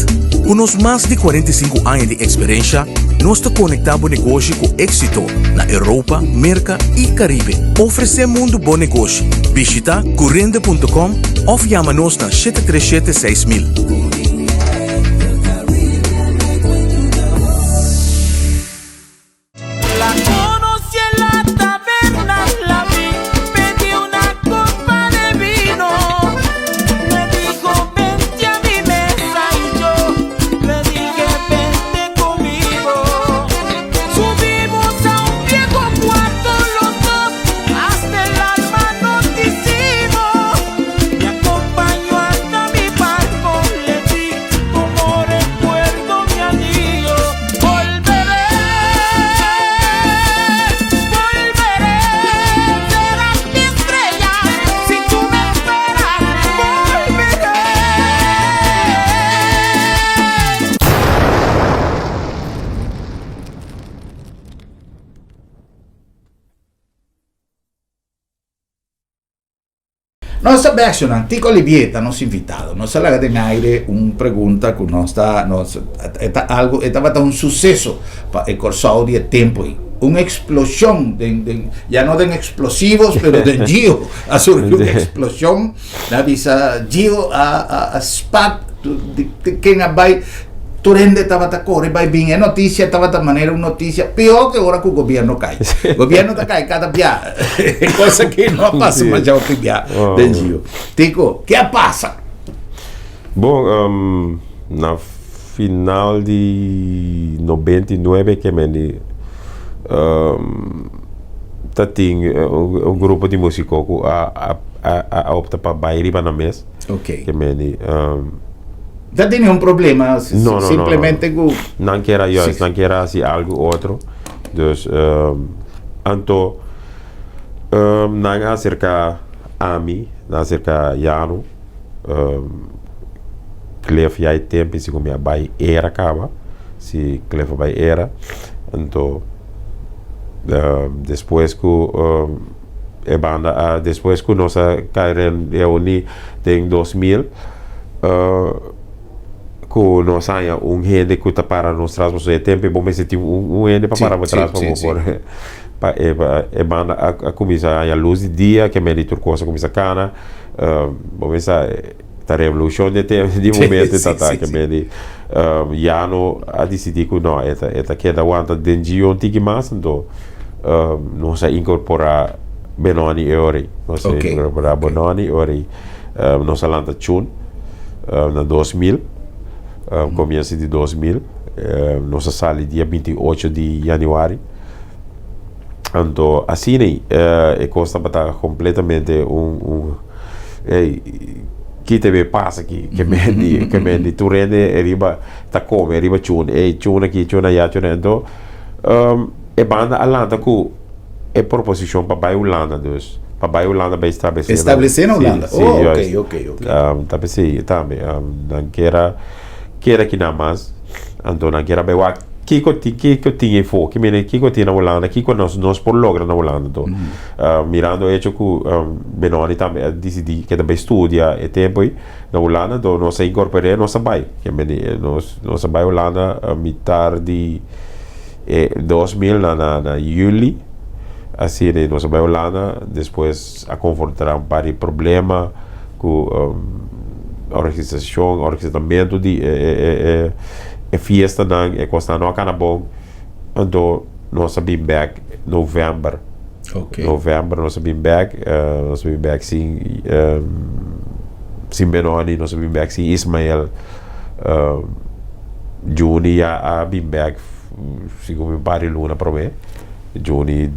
Ku nos mas di 45 aña di eksperensha, nos ta konektá bo negoshi ku éksito na Europa, Merka i Karibe. Ofresé mundu bo negoshi. Bishitá curende punto com òf yama nos na 737 6000. La conocí en la taberna, la vi, pedí una copa de vino. Me dijo, vente a mi mesa y yo le dije, vente conmigo. Subimos a un viejo cuarto los dos, hasta el alma nos hicimos. Me acompañó hasta mi barco, le di como recuerdo mi anillo. Volveré, volveré, serás mi estrella, si tú me esperas, volveré. Nos ta bèstionan, Tico Olivier ta nos invitado. Nos a laga den aire un pregunta ku nos ta, nos, e ta algo, e tabata un suseso pa e Kòrsou di e tempu ei. Un eksploshon den, den, ya no den eksplosivos, pero den Gio a surgi un eksploshon. Na bisa Gio a, a, a spat, di, di ken a bai, Tur hende tabata kore bai bin. E notisia tabata manera un notisia pió ke ora ku gobierno kai. Gobierno ta kai kada bia. Cosa ke no a pasa masha hopi bia den Gio. Tico, ke a pasa? Bon, na final di 99 ke men di ta tin un grupo di musiko ku a a opta pa bai riba nan mes. Ok. Ke men di. Ta tene un problema No, no, no, simplemente no. ku Nan kier a juist, Sí. nan kier a hasi algu otro. Dus anto nan a aserka ami, nan a aserka Jano, Cliff ya e tempo si ku mi a bai era kaba, si Cliff a bai era. Anto despues ku e banda a despues ku nos a kai reuní den 2000 ku nos haña un hende ku ta para nos tras pasobra e tempu bo mester tin un hende pa para bo tras pa bo por pa e e banda a kuminsá haña lus di dia ke mende tur kos a kuminsá kana bo mester. Ta revolucion di e di momento ta ta ke men di Jano a dicidi cu no e ta e ta keda wanta den Gio un tiki mas anto nos a incorpora Benoni e ora ei nos a incorpora Benoni e ora ei nos a lanta Chun na 2000 comienzo di 2000 nos a sali dia 28 di januari anto asina ei e cos tabata completamente un un Ey, ki te be pasa aki? Ke men di, ke men di tur hende riba ta come riba chun. Ey, chun aki, chun aya, chun aya. Anto, um, e banda a lanta ku e proposishon pa bai Hulanda dus. Pa bai Hulanda bai establesé. Establesé na Hulanda? Si, si, Oh, juist. ok, ok, ok. Um, ta p'esei tambe, um, nan kier a keda kinan mas. Anto nan kier a bai wak kiko tin, kiko tin efo, ki mene kiko tin na Hulanda, kiko nos, nos por logra na Hulanda. Anto, mirando e hecho ku Benoni tambe a disidí ke ta bai studia e tempu ei na Hulanda, anto nos a inkorpor'é, nos a bai. Ke mene nos, nos a bai Hulanda mitar di e 2000 na, na, na yüli, asina nos a bai Hulanda, despues a konfrontá un par di problema ku organisashon, organisamentu di e e e e e fiestanan, e kosnan no a kana bon, anto nos a bin bèk novèmber. Novèmber nos a bin bèk, nos a bin bèk sin sin Benoni, nos a bin bèk sin Ismael, Juni ya a bin bèk segun mi un par di luna promé, Juni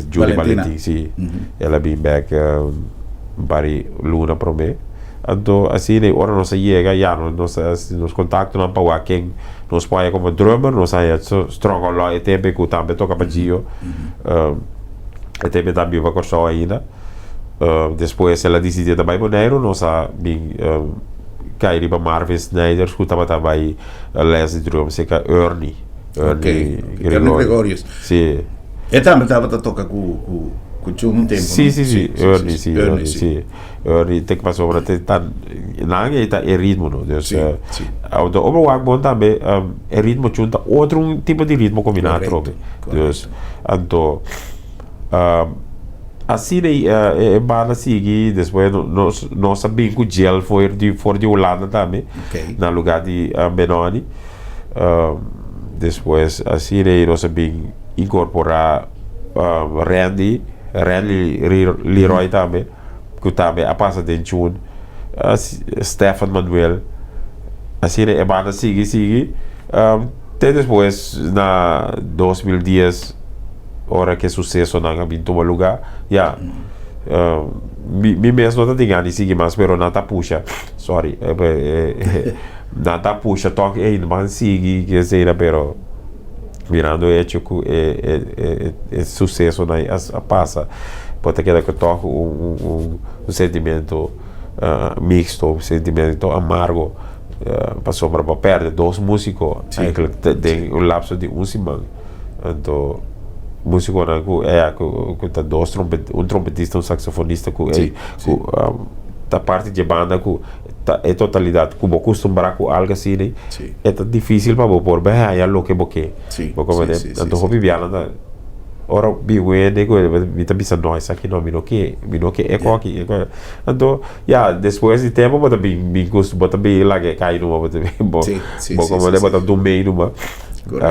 Juni Valentin si, el a bin bèk un par di luna promé. Anto asina ora nos a yega ya nos a hasi nos kontaktonan pa wak ken nos por haya komo drummer, nos a haya Strong Oloy e tempu ku tambe toka pa Gio, e tempu e ta biba Kòrsou ainda. Despues el a disidí e ta bai Boneiru, nos a bin kai riba Marvin Snijders ku tabata bai les di drum serka Ernie, Ernie Gregorius. Si. E tambe tabata toka ku Chun un tempu, no? Si, si, si, Ernie, si, Ernie, si. Ori te pasobra te ta nan ei ta e ritmo no. Dus Sí, sí. Auto obo wak bon tambe e ritmo chun ta otro un tipo di ritmo kombiná Correcto, atrobe. Dus anto asina ei e banda sigui despues nos nos a bin ku Jel for di for di Hulanda tambe Ok. na lugar di Benoni. Despues asina ei nos a bin inkorporá Randy, Randy Leroy tambe, ku tambe a pasa den Chun, Stefan Manuel, asina e banda sigui sigui, te despues na 2010 ora ku e susesonan a bin tuma lugá, ya, mi mi mes no ta tin gana di sigui mas pero nan ta pusha, sorry, nan ta pusha tòg ey ban sigui, esei pero. Mirando e hecho ku e susesonan a pasa, bo ta keda ku tòg un sentimento mixto, un sentimento amargo, pasobra bo a pèrdè dos músiko eigenlijk den un lapso di un siman. Anto músikonan ku ku ta dos un trompetista, un saksofonista ku ta parti dje banda ku ta e totalidat ku bo kustumbrá ku algu asina e ta difísil pa bo por bai haña loke bo ke. Bo komprende? Anto hopi bianan ta ora bin un hende ku mi ta bisa no esaki no mi no ke mi no ke e koki e koki. Anto ya despues di tempu bo ta bin bin kus bo ta bin laga e kai numa bo ta bin bo bo komprende bo ta dumei numa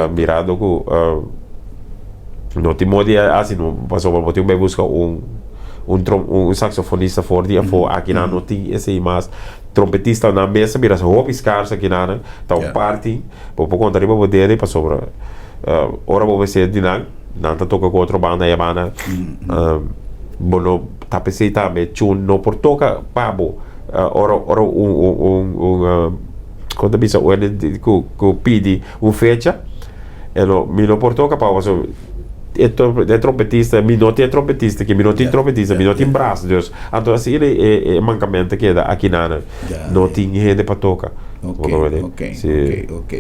mirando ku no tin modo di hasi pasobra bo tin ku bai buska un un trom un saxofonista for di afó aki nan no tin esei mas trompetistanan mes a bira hopi skars aki nan ta un parti bo por konta riba bo dede pasobra ora bo mester di nan nan ta toka ku otro banda e banda bo no ta p'esei tambe chun no por toka pa bo ora ora un un un kon ta bisa un ku ku pidi un fecha e no mi no por toka pa bo pasobra e trompetista, mi no tin e trompetista aki, mi no tin trompetista, mi no tin bras, dus anto asina e mankament ta keda aki nan, no tin hende pa toka. Ok, ok, ok, ok.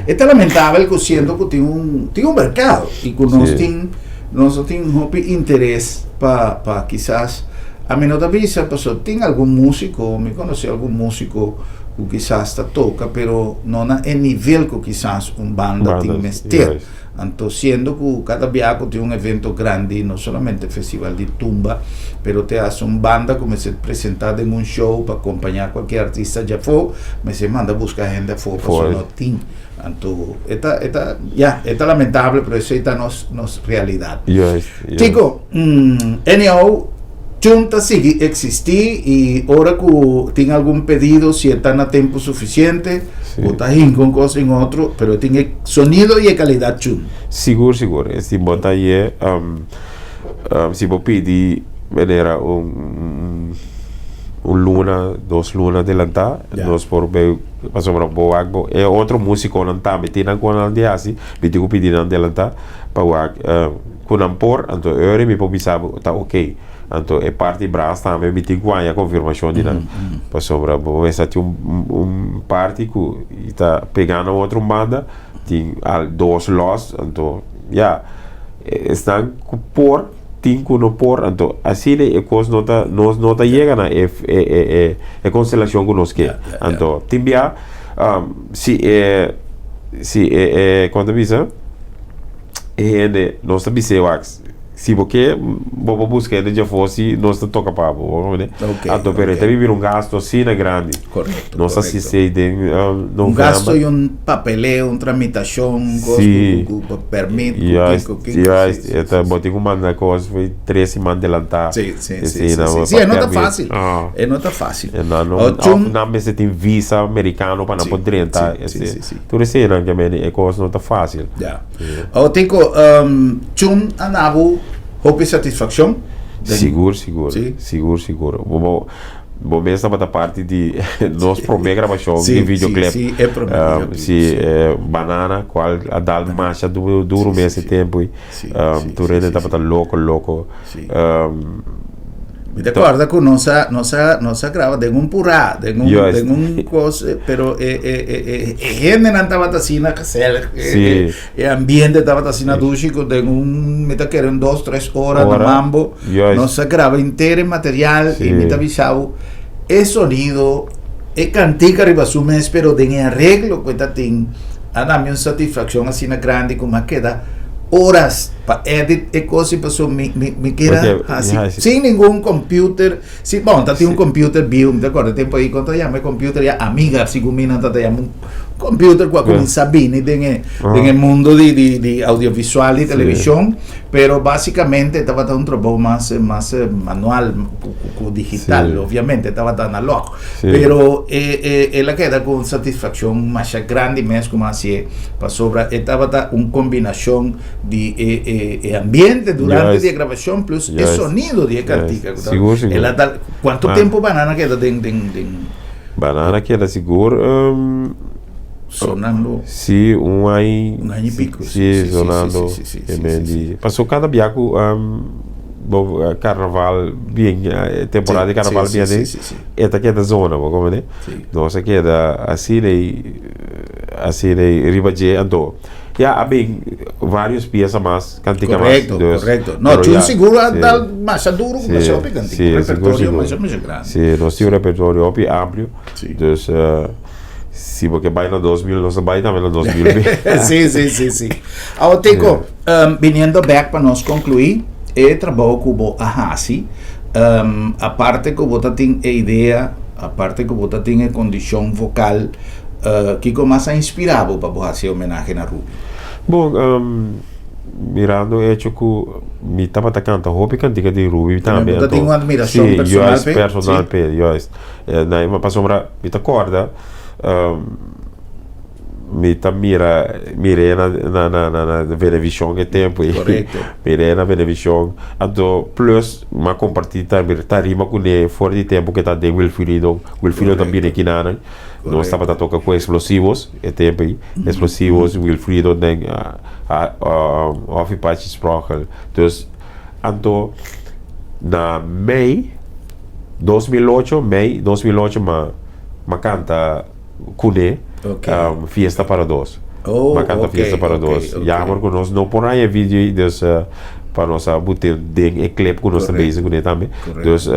E ta lamentabel ku siendo ku tin un, tin un merkado i ku nos tin, nos no tin hopi interes pa, pa kisas, ami no ta bisa pasobra tin algun músiko, mi konosé algun músiko ku kisas ta toka pero no na e nivel ku kisas un banda tin mester. Anto siendo ku kada biaha ku tin un evento grandi, no solamente festival di tumba, pero te hasta un banda ku mester presentá den un show pa kompañá kualkier artista djafó, mester manda buska hende afó pasobra no tin. Anto e ta e ta ya e ta lamentable pero esei ta nos nos realidat. Juist, juist. Chico, anyhow, Chun ta sigui existi y ora cu tin algun pedido si e ta na tempo suficiente bo ta hinca un cos en otro pero e tin e sonido y e calidad Chun. Sigur sigur e si bo ta ye si bo pidi manera un un luna dos luna adelanta nos por bay pasobra bo wak bo e otro musiconan tambe tin nan cu nan di haci mi tin cu pidi nan adelanta pa wak. Ku nan por, anto e ora mi por bisa bo ta ok. Anto e parti bras tambe mi tin ku haña konfirmashon di nan. Pasobra bo mester tin un un parti ku ta pegá na otro banda, tin al dos lòs, anto ya, esnan ku por tin ku no por, anto asina e kos no ta nos no ta yega na e e e e konstelashon ku nos ke. Anto tin bia si e si e e kon ta bisa? E hende, nos ta bis'é wak, si bo ke, bo por buska hende djafó si nos ta toka pa bo, bo comprende? Ok, Anto pero e ta ok. bibir un gasto asina grandi. Correcto, Nos a correcto. asistí den Un november. gasto y un papeleo, un tramitashon, un kos ku Sí. ku ku permit, ku Juist, kiko, kiko, juist. sí, sí, E ta, sí, bo sí. tin ku manda kos fo'i tres siman delantá. Sí, sí, sí, sí, Asina, sí. pa Sí, e no ta permit. fácil. Ah. E no ta fácil. E nan no, Oh, òf Chun. nan mester tin visa merikano pa nan Sí, por drenta. sí, sí, Ese, sí, sí. tur eseinan ke meni e kos no ta fácil. Ya. Awor Tico, um, Chun a na bo hopi satisfaccion? Den- Sigur, sigur. Sí. Sigur, sigur. Bo, bo, bo mes tabata parti di nos promé grabashon Sí, di videoclip. sí, sí, e promé videoclip, Sí, sí. Banana, cual a dal masha duro, duro Sí, mes sí, e sí. tempo. Sí, sí, Tur sí, hende sí, tabata sí. loco, loco. Sí. Mi ta corda cu nos a, nos a, nos a graba den un purá, den un, Juist. den un cos, pero e, e, e, e, e hendenan tabata asina gezellig, e, Sí. e, e ambiente tabata asina dushi cu den un, mi ta kere un dos, tres ora na Ora. mambo, Juist. nos a graba inter e material y Sí. mi ta bisa bo, e sonido, e cantica riba su mes, pero den e arreglo cu e ta tin, a dami un satisfaccion asina grandi cu mi a keda horas pa edit e cos y paso mi mi mi kier a haci sin ningun computer si bon ta tin un computer biu mi ta acorda e tempo ayi con ta yama e computer ya amiga segun mi nan ta ta yama un computer cu a cuminsa bini den e den e mundo di di di audiovisual di television pero basicamente tabata un trabou mas mas manual cu cu digital obviamente tabata analog Pero e, e, el a keda ku un satisfakshon masha grandi mes ku hasié, pasobra e tabata un kombinashon di e, e, e ambiente durante di e grabashon plus e sonido di e kantika. Ku ta, Sigur, sigur. El a dal, kuantu Ah. tempu Banana keda den, den, den Banana keda sigur um, sonando? Sí, un aña. Un aña y pico, Sí, sí, sí, sí, sonando. sí, sí, sí, E sí, men sí, di- Pasó kada bia ku um, Bo carnaval bien, temporada di carnaval bien den, e ta keda zona, bo comprende? Nos a keda asina ei, asina ei riba dje, anto ya a bin varios pieza mas, cantica mas. Correcto, correcto. No, Chun sigur a dal masha duro cu masha hopi cantica, un repertorio masha masha grandi. Si, nos tin un repertorio hopi amplio, dus si bo ke bai na 2000 nos ta bai tambe na 2000. Si, si, si, si. Awo Tico, Biniendo bek pa nos conclui e trabou cu bo a haci, aparte cu bo ta tin e idea, aparte cu bo ta tin e condicion vocal, kico mas a inspira bo pa bo haci e homenahe na Ruby? Bon, mirando e hecho cu mi tabata canta hopi cantica di Ruby tambe, Bo ta tin un admiracion personal p'e? Si, personal p'e, juist. Pasobra mi ta corda. Mi ta mira mir'é na na na na na Venevisión e tempo ei. Correcto. Mir'é na Venevisión. Anto plus m'a compartí tambe tarima kuné for di tempo ku e ta den Wilfrido. Wilfrido ta bini Correcto. kinanan. Nos Correcto. tabata toka ku Explosivos e tempo ei. Explosivos, Wilfrido den Hofi Pachi Sprokel. Dus anto na mei 2008, mei 2008 m'a m'a kanta. Kuné Fiesta para Dos. Oh, M'a kanta ok, Fiesta para ok, Dos. ok. Jammer ku nos no por haña video ei, dus pa nos a bute den e clip ku nos ta Correcto. bezig kuné tambe. Correcto. Dus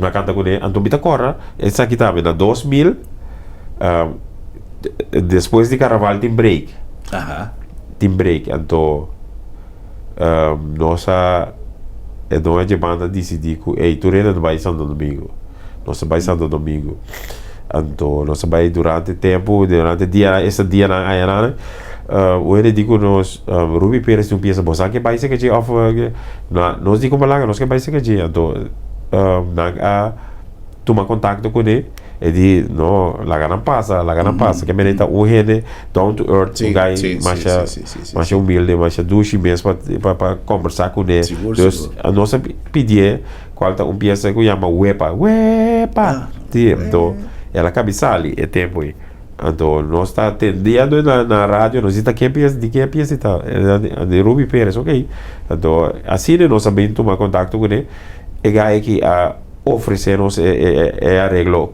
m'a kanta kuné. Anto mi ta kòrda esaki tambe na 2000 despues di karnaval tin break. Aha. tin break anto nos a e doño dje banda a disidí ku ey tur hende ta bai Santo Domingo nos ta bai Santo Domingo anto nos a bai durante tempu durante dia esta dianan ayanan un hende di ku nos Ruby Perez tin un piesa bo sa ke bai seka dje òf nos di ku Malanga nos ke bai seka dje anto nan a tuma kontakto kuné. E di, no, laga nan pasa, laga nan pasa. Ke mene ta un hende down to earth, un guy masha, masha humilde, masha dushi mes pa, pa, pa kombersá kuné. Dus, nos a pidié kual ta un piesa ku yama Wepa, Wepa! Sí, anto el a kabi sali e tempu ei. Anto nos ta tendiendo na, na radio, nos di ta ken piesa, di ken piesa ta? Di Ruby Perez, ok. Anto asina nos a bin tuma kontakto kuné. E guy aki a. Ofresé nos e areglo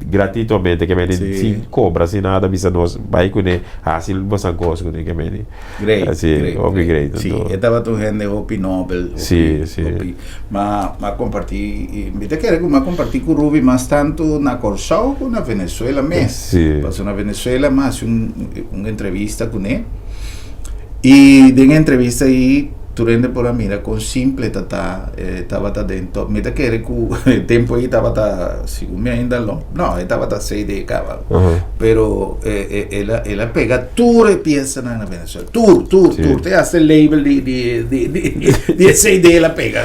gratitamente, ke meni sin kobra, sin nada, bisa nos bai kuné, hasi bosan kos kuné, ke meni. Great, Si, great, hopi great. great. Si, Anto. e tabata un hende hopi nobel, hopi, Si, si. hopi. Ma, m'a kompartí, mi ta kere ku m'a kompartí ku Ruby mas tantu na Kòrsou ku na Venezuela mes. Si. Pasobra na Venezuela m'a hasi un, un entrevista kuné i den e entrevista ei, Tur hende por a mira kon simple ta ta, e tabata den top. Mi ta kere ku e tempu ei tabata, segun mi ainda lo, no, e tabata CD kaba. Pero e, e, el a, el a pega tur e piesanan na Venezuela. Tur, tur, Sí. tur. Te hasta e label di, di, di, di, di e CD el a pega.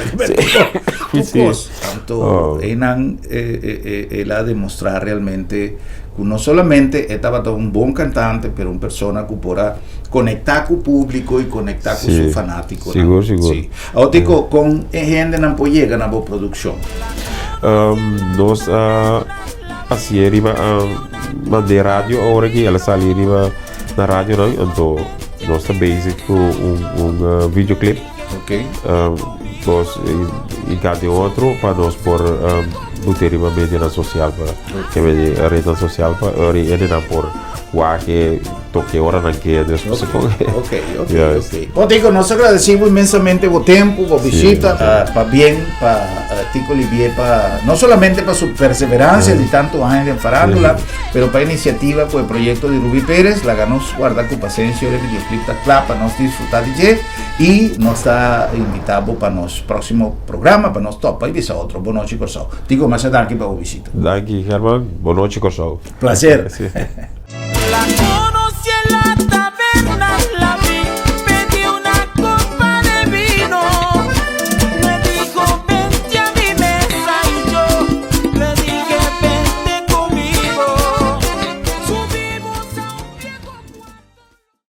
Tur Sí. kos. Anto, Oh. einan e, e, e, el a demostra realmente ku no solamente e tabata un bon kantante, pero un persona ku por a Conecta cu publico y conecta cu su fanaticonan. Sigur, sigur. Sí. Awor Tico, con e hendenan por yega na bo produccion? Nos a hacié riba mand'é radio awor aki, el a sali riba na radionan, anto nos ta bezig cu un videoclip. Ok. Nos y cante otro pa nos por bute riba medianan social pa, rednan social pa ora e hendenan por wak e. Toke ora nan ke despues Ok, con ok, ok, Yes. ok. Bon, Tico, nos agradecimos inmensamente bo tempo, bo visita, pa bien, pa Tico Olivier, pa, no solamente pa su perseverancia di tanto aña den farándula, pero pa iniciativa cu e proyecto di Ruby Pérez, laga nos guarda cu pasenshi ora e videoclip ta cla pa nos disfruta di dje, y nos ta invita bo pa nos proximo programa, pa nos topa y bisa otro. Bon nochi, Corsou. Tico, masha danki pa bo visita. Danki, Herman. Bon nochi, Corsou. Placer. Sí.